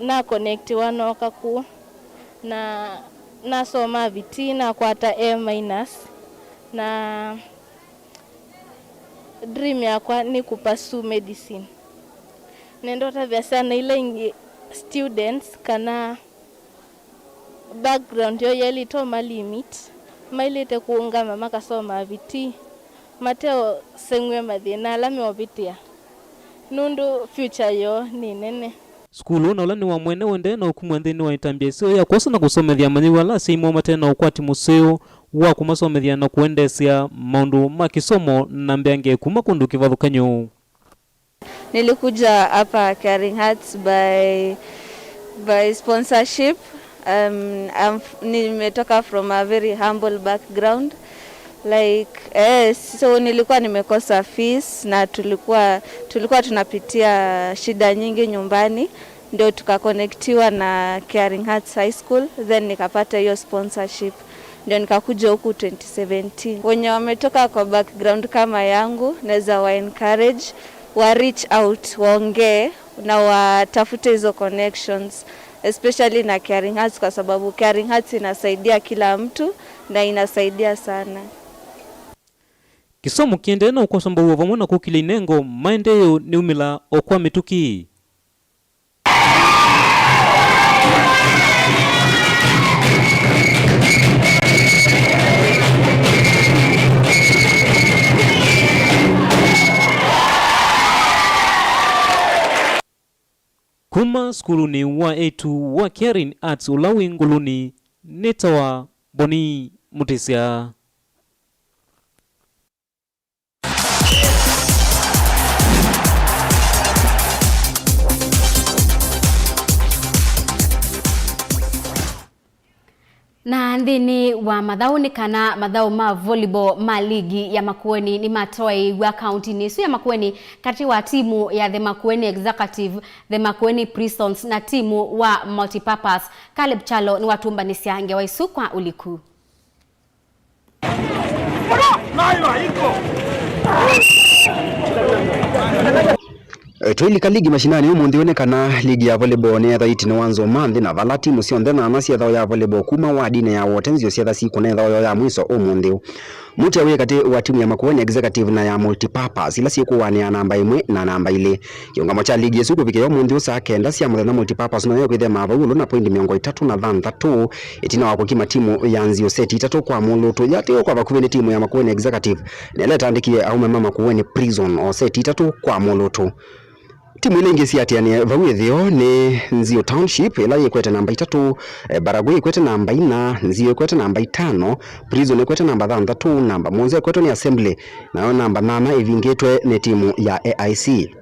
nakonektiwa nooka kũũ, na nasoma vitii, nakwata A minus, na dream yakwa nĩ kũ pursue medicine. Nenda ũtavya syana ila ingĩ, students, kana background yoo yaĩlĩte ũma limit, maĩlĩte kũũngama makasoma vitii, mateũseng'w'e mathĩna ala meũvĩtĩa. nũndũ future yoo nĩ nene. Sukulu ũũ na ũla nĩ wa mwene ũendee na ũkumw'a nthĩnĩ wa ĩtambya ĩseo ya kwosa na kũsomethya amanyĩw'a ala asyai moo mate na ũkwati mũseo wa kũmasomethya na kũendeesya maũndũ ma kĩsomo na mbeange kuma kũndũ kĩvathũkany'o. Nilikuja hapa Caring Hearts by, by sponsorship. Um, I'm f-, nimetoka from a very humble background. Like, eh, so nilikuwa nimekosa fees na tulikuwa, tulikuwa tunapitia shida nyingi nyumbani. Ndio tukakonektiwa na Caring Hearts High School, then nikapata hiyo sponsorship. Ndio nikakuja huku twenty seventeen. Wenye wametoka kwa background kama yangu, naweza wa encourage, wa reach out, waongee na watafute hizo connections, especially na Caring Hearts, kwa sababu Caring Hearts inasaidia kila mtu na inasaidia sana. Kĩsomo kĩendee na ũkwasya mbau vamwe na kũkilya inengo maendeeo nĩumĩla o kwa mĩtũkĩ. Kuma sukulunĩ wa eĩtu wa Caring Arts ũla wĩ Ngũlũnĩ, nĩtawa Boni Mũtĩsya. Na nthĩnĩ wa mathaũ nĩ kana mathaũ ma volleyball ma ligi ya Makueni nĩmatwaĩĩw'a kauntinĩ ĩsu ya Makueni katĩ wa timu ya The Makueni Executive, The Makueni Prisons na timu wa Multipurpose. Caleb Chalo nĩwatũmbanĩsya ngewa ĩsu kwa ũliku. Twĩlika ligi mashinani ũmũnthĩ ũũ nĩ kana ligi ya volleyball nĩyetha ĩtina wa nzũma nthĩ, na vala timu syonthe nana syetha ya volleyball kuma wadinĩ ya Wote Nzio syetha sikũna ĩthao yoo ya mwiso ũmũnthĩ ũũ. Mũtĩ wĩ katĩ wa timu ya Makueni Executive na ya Multipurpose, ila syĩkũanĩa namba ĩmwe na namba ilĩ. Kĩũngamo kya ligi ĩsu kũvikĩa ũmũnthĩ ũũ saa kenda sya mũthenya, Multipurpose nayo ĩkwĩthĩa mavau ĩũlũ na poindi mĩongo ĩtatũ na thanthatũ, ĩtina wa kũkima timu ya Nzio seti itatũ kwa mũlũtũ. Yatĩĩwe kwa vakuvĩ nĩ timu ya Makueni Executive, na ĩla ĩtandĩkie aũme ma Makueni Prison o seti itatũ kwa mũlũtũ. Timu ila ingĩ siatĩanĩe vau ĩtheo nĩ Nzio Township, ĩla yĩkwete namba itatũ, eh, Baragoi ĩkwete namba ina, Nzio ĩkwete namba itano, Prison ĩkwete namba thanthatũ, namba mũonza ĩkwetwe nĩ Assembly, nayo namba nana ĩvingĩtwe nĩ timu ya A I C.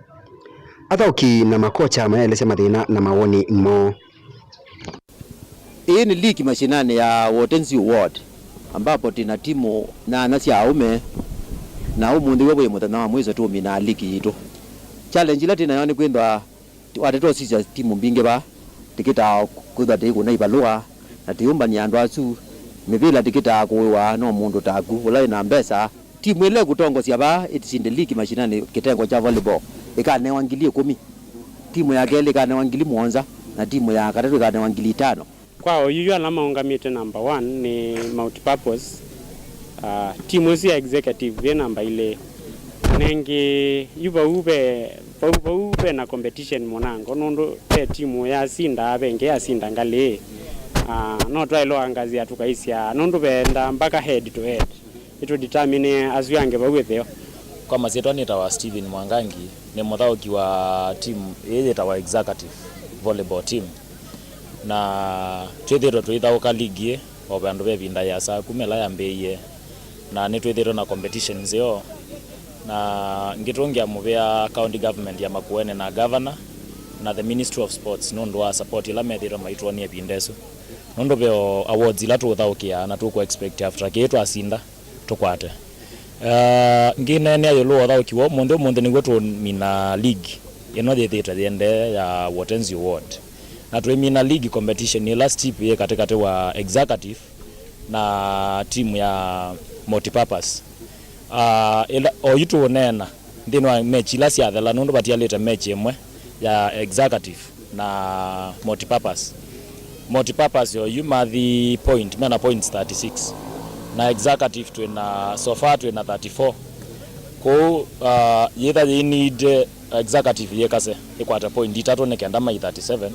Athaũki na makocha mayaelesya mathĩna na mawoni moo. Ĩĩ nĩ ligi mashinani ya Wote Nzio Ward, ambapo tĩna timu nana sya aũme, na ũmũnthĩ w'o wĩ mũthenya wa mwiso tũũminaa ligi yitũ. Challenge ĩla tĩnayo nĩ kwĩthwa watĩ twosisya timu mbingĩ vaa, tĩkĩtaa kwĩthwa tĩikũna ivalũa, na tĩyũmbany'a andũ asu mĩvĩla tĩkĩtaa kũĩwa no mũndũ taku ũla wĩ na mbesa. Timu ĩla ĩkũtongosya vaa ĩsinde ligi mashinani kĩtengo kya volleyball ĩkanewa ngili ĩkũmi, timu ya kelĩ ĩkanewa ngili mũonza, na timu ya katatũ ĩkanewa ngili itano. Kwa oyu yu ala maũngamĩte namba one nĩ Multipurpose, ah, timu ĩsu ya executive yĩ namba ilĩ. Nengĩ yu vau ve, vau, vau ve na competition mũnango nũndũ ve timu yasinda, ve ĩngĩ yasinda ngalĩ. Ah, no twaĩlwa angazia tũkaisya nũndũ venda mpaka head to head. Nĩtũdetermine asu angĩ vau ĩtheo. Kwa masyĩtwa nĩtawa Stephen Mwangangi, nĩ mũthaũki wa timu ĩĩ yĩtawa Executive Volleyball Team, na twĩthĩĩtwe tũithaũka ligi ĩĩ o vandũ ve ĩvinda yĩasa kuma ĩla yambĩĩie, na nĩtwĩthĩĩtwe na competition nzeo, na ngĩtũngĩa mũvea County Government ya Makueni na Governor na the Ministry of Sports nũndũ wa support ĩla methĩĩtwe maitwony'a ĩvinda ĩsu, nũndũ ve o awards ila tũũthaũkĩaa na tũkũ expect after kĩĩ twasinda tũkwate. Ah, ngĩneenea ĩũlũ wa ũthaũki wa ũmũnthĩ, ũmũnthĩ nĩw'o tũũmina league ĩno yĩthĩĩtwe yĩendee ya Wote Nzio Ward. Na twĩmina league competition ĩla steep yĩ katĩkatĩ wa Executive na timu ya Multipurpose. Ah, ĩla, oyu tũũneena nthĩnĩ wa mechi ila syathela, nũndũ vatialĩte mechi ĩmwe ya Executive na Multipurpose. Multipurpose oyu mathi point, mena points thirty-six. Na Executive twĩna, so far twĩna thirty-four. Kwoou, uh, yĩtha yĩ need Executive yĩkase, ĩkwate point itatũ nĩ kenda mai thirty-seven,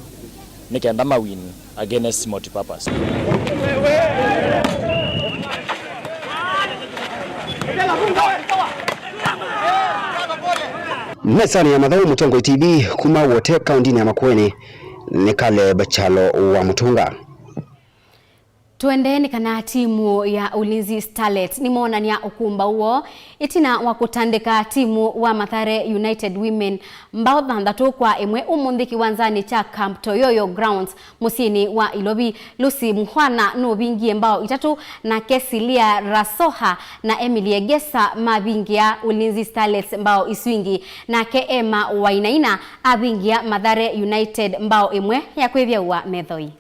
nĩ kenda ma win against Multipurpose. Mesanĩ ya mathaũ, Mũtongoi T V kuma Wote, kaũndĩnĩ ya Makueni, nĩ Caleb Kyalo wa Mũtunga. Tũendee nĩ kana timu ya Ulinzi Starlets nĩmoonany'a ũkũmbaũ woo ĩtina wa kũtandĩka timu wa Mathare United Women mbao thanthatũ kwa ĩmwe ũmũnthĩ kĩwanzanĩ kya Camp Toyoyo Grounds mũsyĩnĩ wa Ilovi. Lucy Mukhwana nũvingie mbao itatũ, nake Silia Rasoha na Emily Egesa mavingĩa Ulinzi Starlets mbao isu ingĩ, nake Emma Wainaina avingĩa Mathare United mbao ĩmwe ya kwĩvyaũa methoi.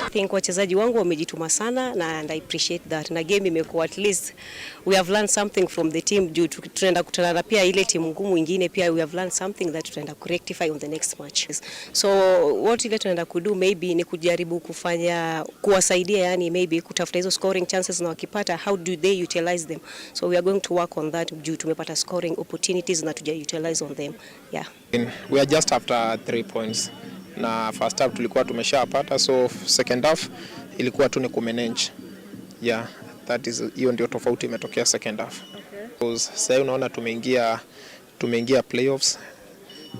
I think wachezaji wangu wamejituma sana na, and I appreciate that. Na game imekuwa, at least we have learned something from the team juu tu-, tunaenda kutana na pia ile timu ngumu ingine pia, we have learned something that tutaenda kurectify on the next match. So what ile tunaenda kudo maybe ni kujaribu kufanya, kuwasaidia, yani maybe kutafuta hizo scoring chances, na wakipata, how do they utilize them? So we are going to work on that juu tumepata scoring opportunities na tuja utilize on them. Yeah. We are just after three points. Na first half tulikuwa tumeshapata, so second half ilikuwa tu ni kumanage. Yeah, that is, hiyo ndio tofauti imetokea second half. Okay. 'Cause sasa unaona tumeingia, tumeingia playoffs,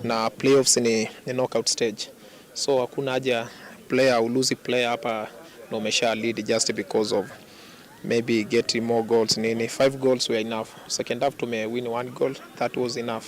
na playoffs ni, ni knockout stage. So hakuna haja player, uluzi player hapa na umesha lead just because of maybe getting more goals nini. Five goals were enough. Second half tumewin one goal, that was enough.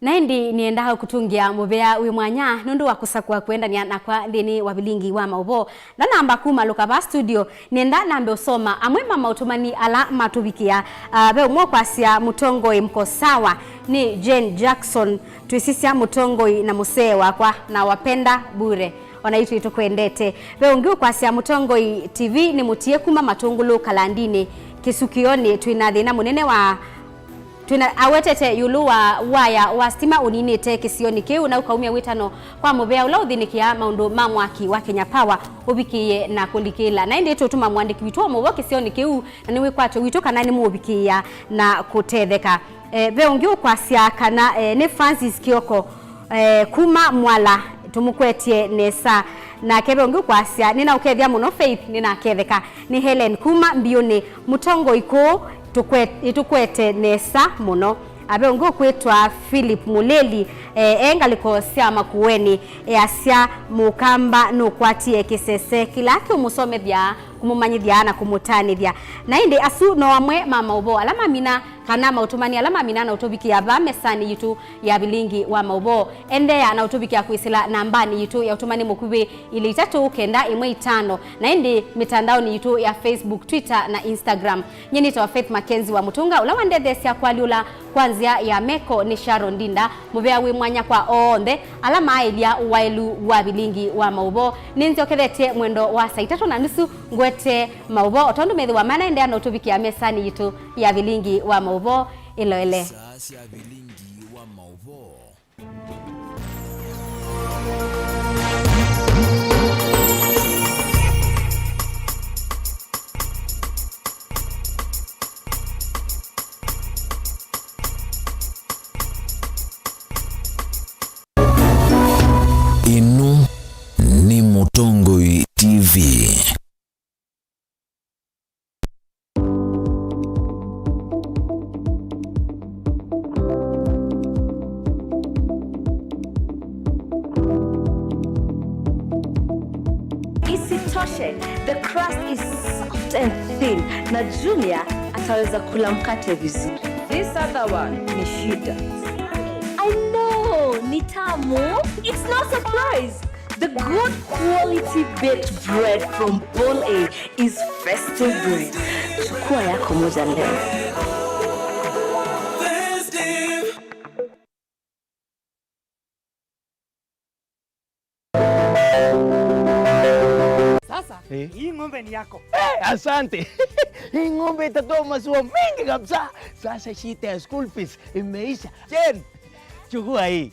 Na ĩndĩ nĩendaa kũtũngĩa mũvea wĩ mwanya nũndũ wa kũsakũa kũendanĩa nakwa nthĩnĩ wa vilingi wa maũvoo. Ndanamba kumalũka vaa studio, nĩenda nambe ũsoma amwe ma maũtũmani ala matũvikĩa. Ah, ve ũmwe ũkwasya, "Mũtongoi, mko sawa?" Nĩ Jane Jackson. "Twĩsisya mũtongoi na mũsee wakwa, nawapenda bure. Ona itũ ĩtũkwendete." Ve ũngĩ ũkwasya, "Mũtongoi T V nĩ mũtie kuma Matũngũlũ Kalandinĩ, Kĩsukĩonĩ, twĩna thĩna mũnene wa Twĩna," awetete ĩũlũ wa waya wa sitima ũninĩte kĩsionĩ kĩu na ũkaumya wĩtano kwa mũvea ũla ũthĩnĩkĩaa maũndũ ma mwaki wa Kenya Power ũvikĩĩe na kũlikĩla. Na ĩndĩ tũtũma mũandĩki witũ wa maũvoo kĩsionĩ kĩu, na nĩ wĩkwatyo witũ kana nĩmũũvikĩĩa na kũtetheka. Eh, ve ũngĩ ũkwasya kana, eh, nĩ Francis Kioko, eh, kuma Mwala, tũmũkwetye nesa. Nake ve ũngĩ ũkwasya, "Nĩnaũkethya mũno Faith, nĩnaketheka." Nĩ Helen kuma Mbiũnĩ, "Mũtongoi kũũ, tũkwe-, ĩtũkwete nesa mũno." Ve ũngĩ ũkwĩtwa Philip Mũlĩli, eh, e ngalĩko sya Makueni, easya, "Mũkamba nũkwatie kĩsese kĩla kĩũmũsomethya, kũmũmanyĩthya na kũmũtanĩthya." Na ĩndĩ asu no amwe ma maũvoo ala mamina kana maũtũmani ala mamina na ũtũvikĩa vaa mesanĩ yitũ ya vilingi wa maũvoo. Endeea na ũtũvikĩa kwĩsĩla nambanĩ yitũ ya ũtũmani mũkuvĩ, ilĩ itatũ kenda ĩmwe itano, na ĩndĩ mĩtandaonĩ yitũ ya Facebook, Twitter na Instagram. Nyie nĩtawa Faith Mackenzie wa Mũtũnga, ũla wandetheesya kũalyũla kwa nzĩa ya meko nĩ Sharon Ndinda. Mũvea wĩ mwanya kwa onthe ala maaĩlya waĩlu wa vilingi wa maũvoo. Nĩnzyokethetye mwendo wa saa itatũ na nusu ngwete maũvoo, o tondũ methĩwa manaendeea na ũtũvikĩa mesanĩ yitũ ya vilingi wa maũvoo. Ĩloele. Saa sya vilingi wa maũvoo. Ĩno nĩ Mũtongoi T V. Isitoshe, the crust is soft and thin, na Junior ataweza kula mkate vizuri. This other one ni shida. I know, ni tamu. It's no surprise. The good quality baked bread from Paul A is festive bread. Chukua yako moja leo. Sasa Eh. Hii ng'ombe ni yako. Eh, asante. Hii ng'ombe itatoa maziwa mengi kabisa. Sasa shida ya school fees imeisha. Jen, chukua hii.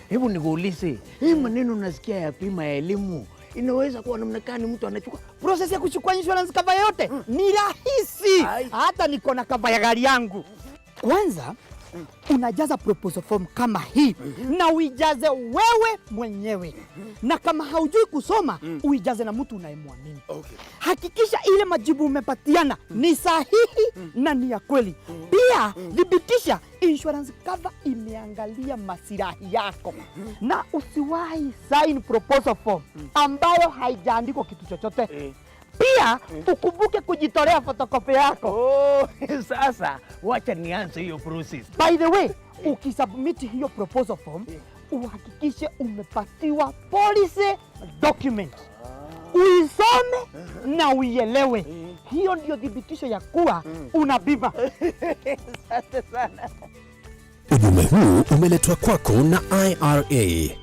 Hebu nikuulize, hii maneno nasikia ya bima ya elimu, inaweza kuwa namna gani mtu anachukua? Process ya kuchukua insurance cover yote ni rahisi. Ai. Hata niko na cover ya gari yangu. Kwanza, unajaza proposal form kama hii, na uijaze wewe mwenyewe. Na kama haujui kusoma, uijaze na mtu unayemwamini. Okay. Hakikisha ile majibu umepatiana ni sahihi na ni ya kweli. Pia, thibitisha insurance cover imeangalia masilahi yako. Na usiwahi sign proposal form ambayo haijaandikwa kitu chochote. Eh. Pia, ukumbuke kujitolea photocopy yako. Oh, sasa, wacha nianze hiyo process. By the way, ukisubmit hiyo proposal form, uhakikishe umepatiwa policy document. Uisome na uielewe. Hiyo ndio thibitisho ya kuwa una bima. Asante sana. Ujumbe huu umeletwa kwako na I R A.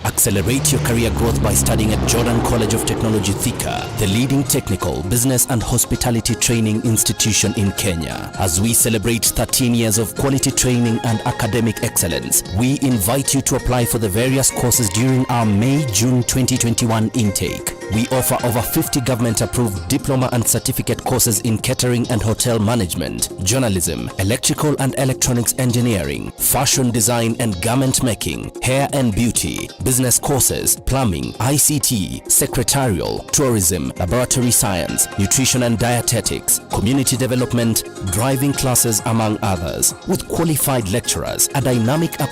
Accelerate your career growth by studying at Jordan College of Technology Thika, the leading technical, business and hospitality training institution in Kenya. As we celebrate thirteen years of quality training and academic excellence, we invite you to apply for the various courses during our May-June twenty twenty-one intake. We offer over fifty government-approved diploma and certificate courses in catering and hotel management, journalism, electrical and electronics engineering, fashion design and garment making, hair and beauty, business courses, plumbing, I C T, secretarial, tourism, laboratory science, nutrition and dietetics, community development, driving classes, among others, with qualified lecturers, a dynamic approach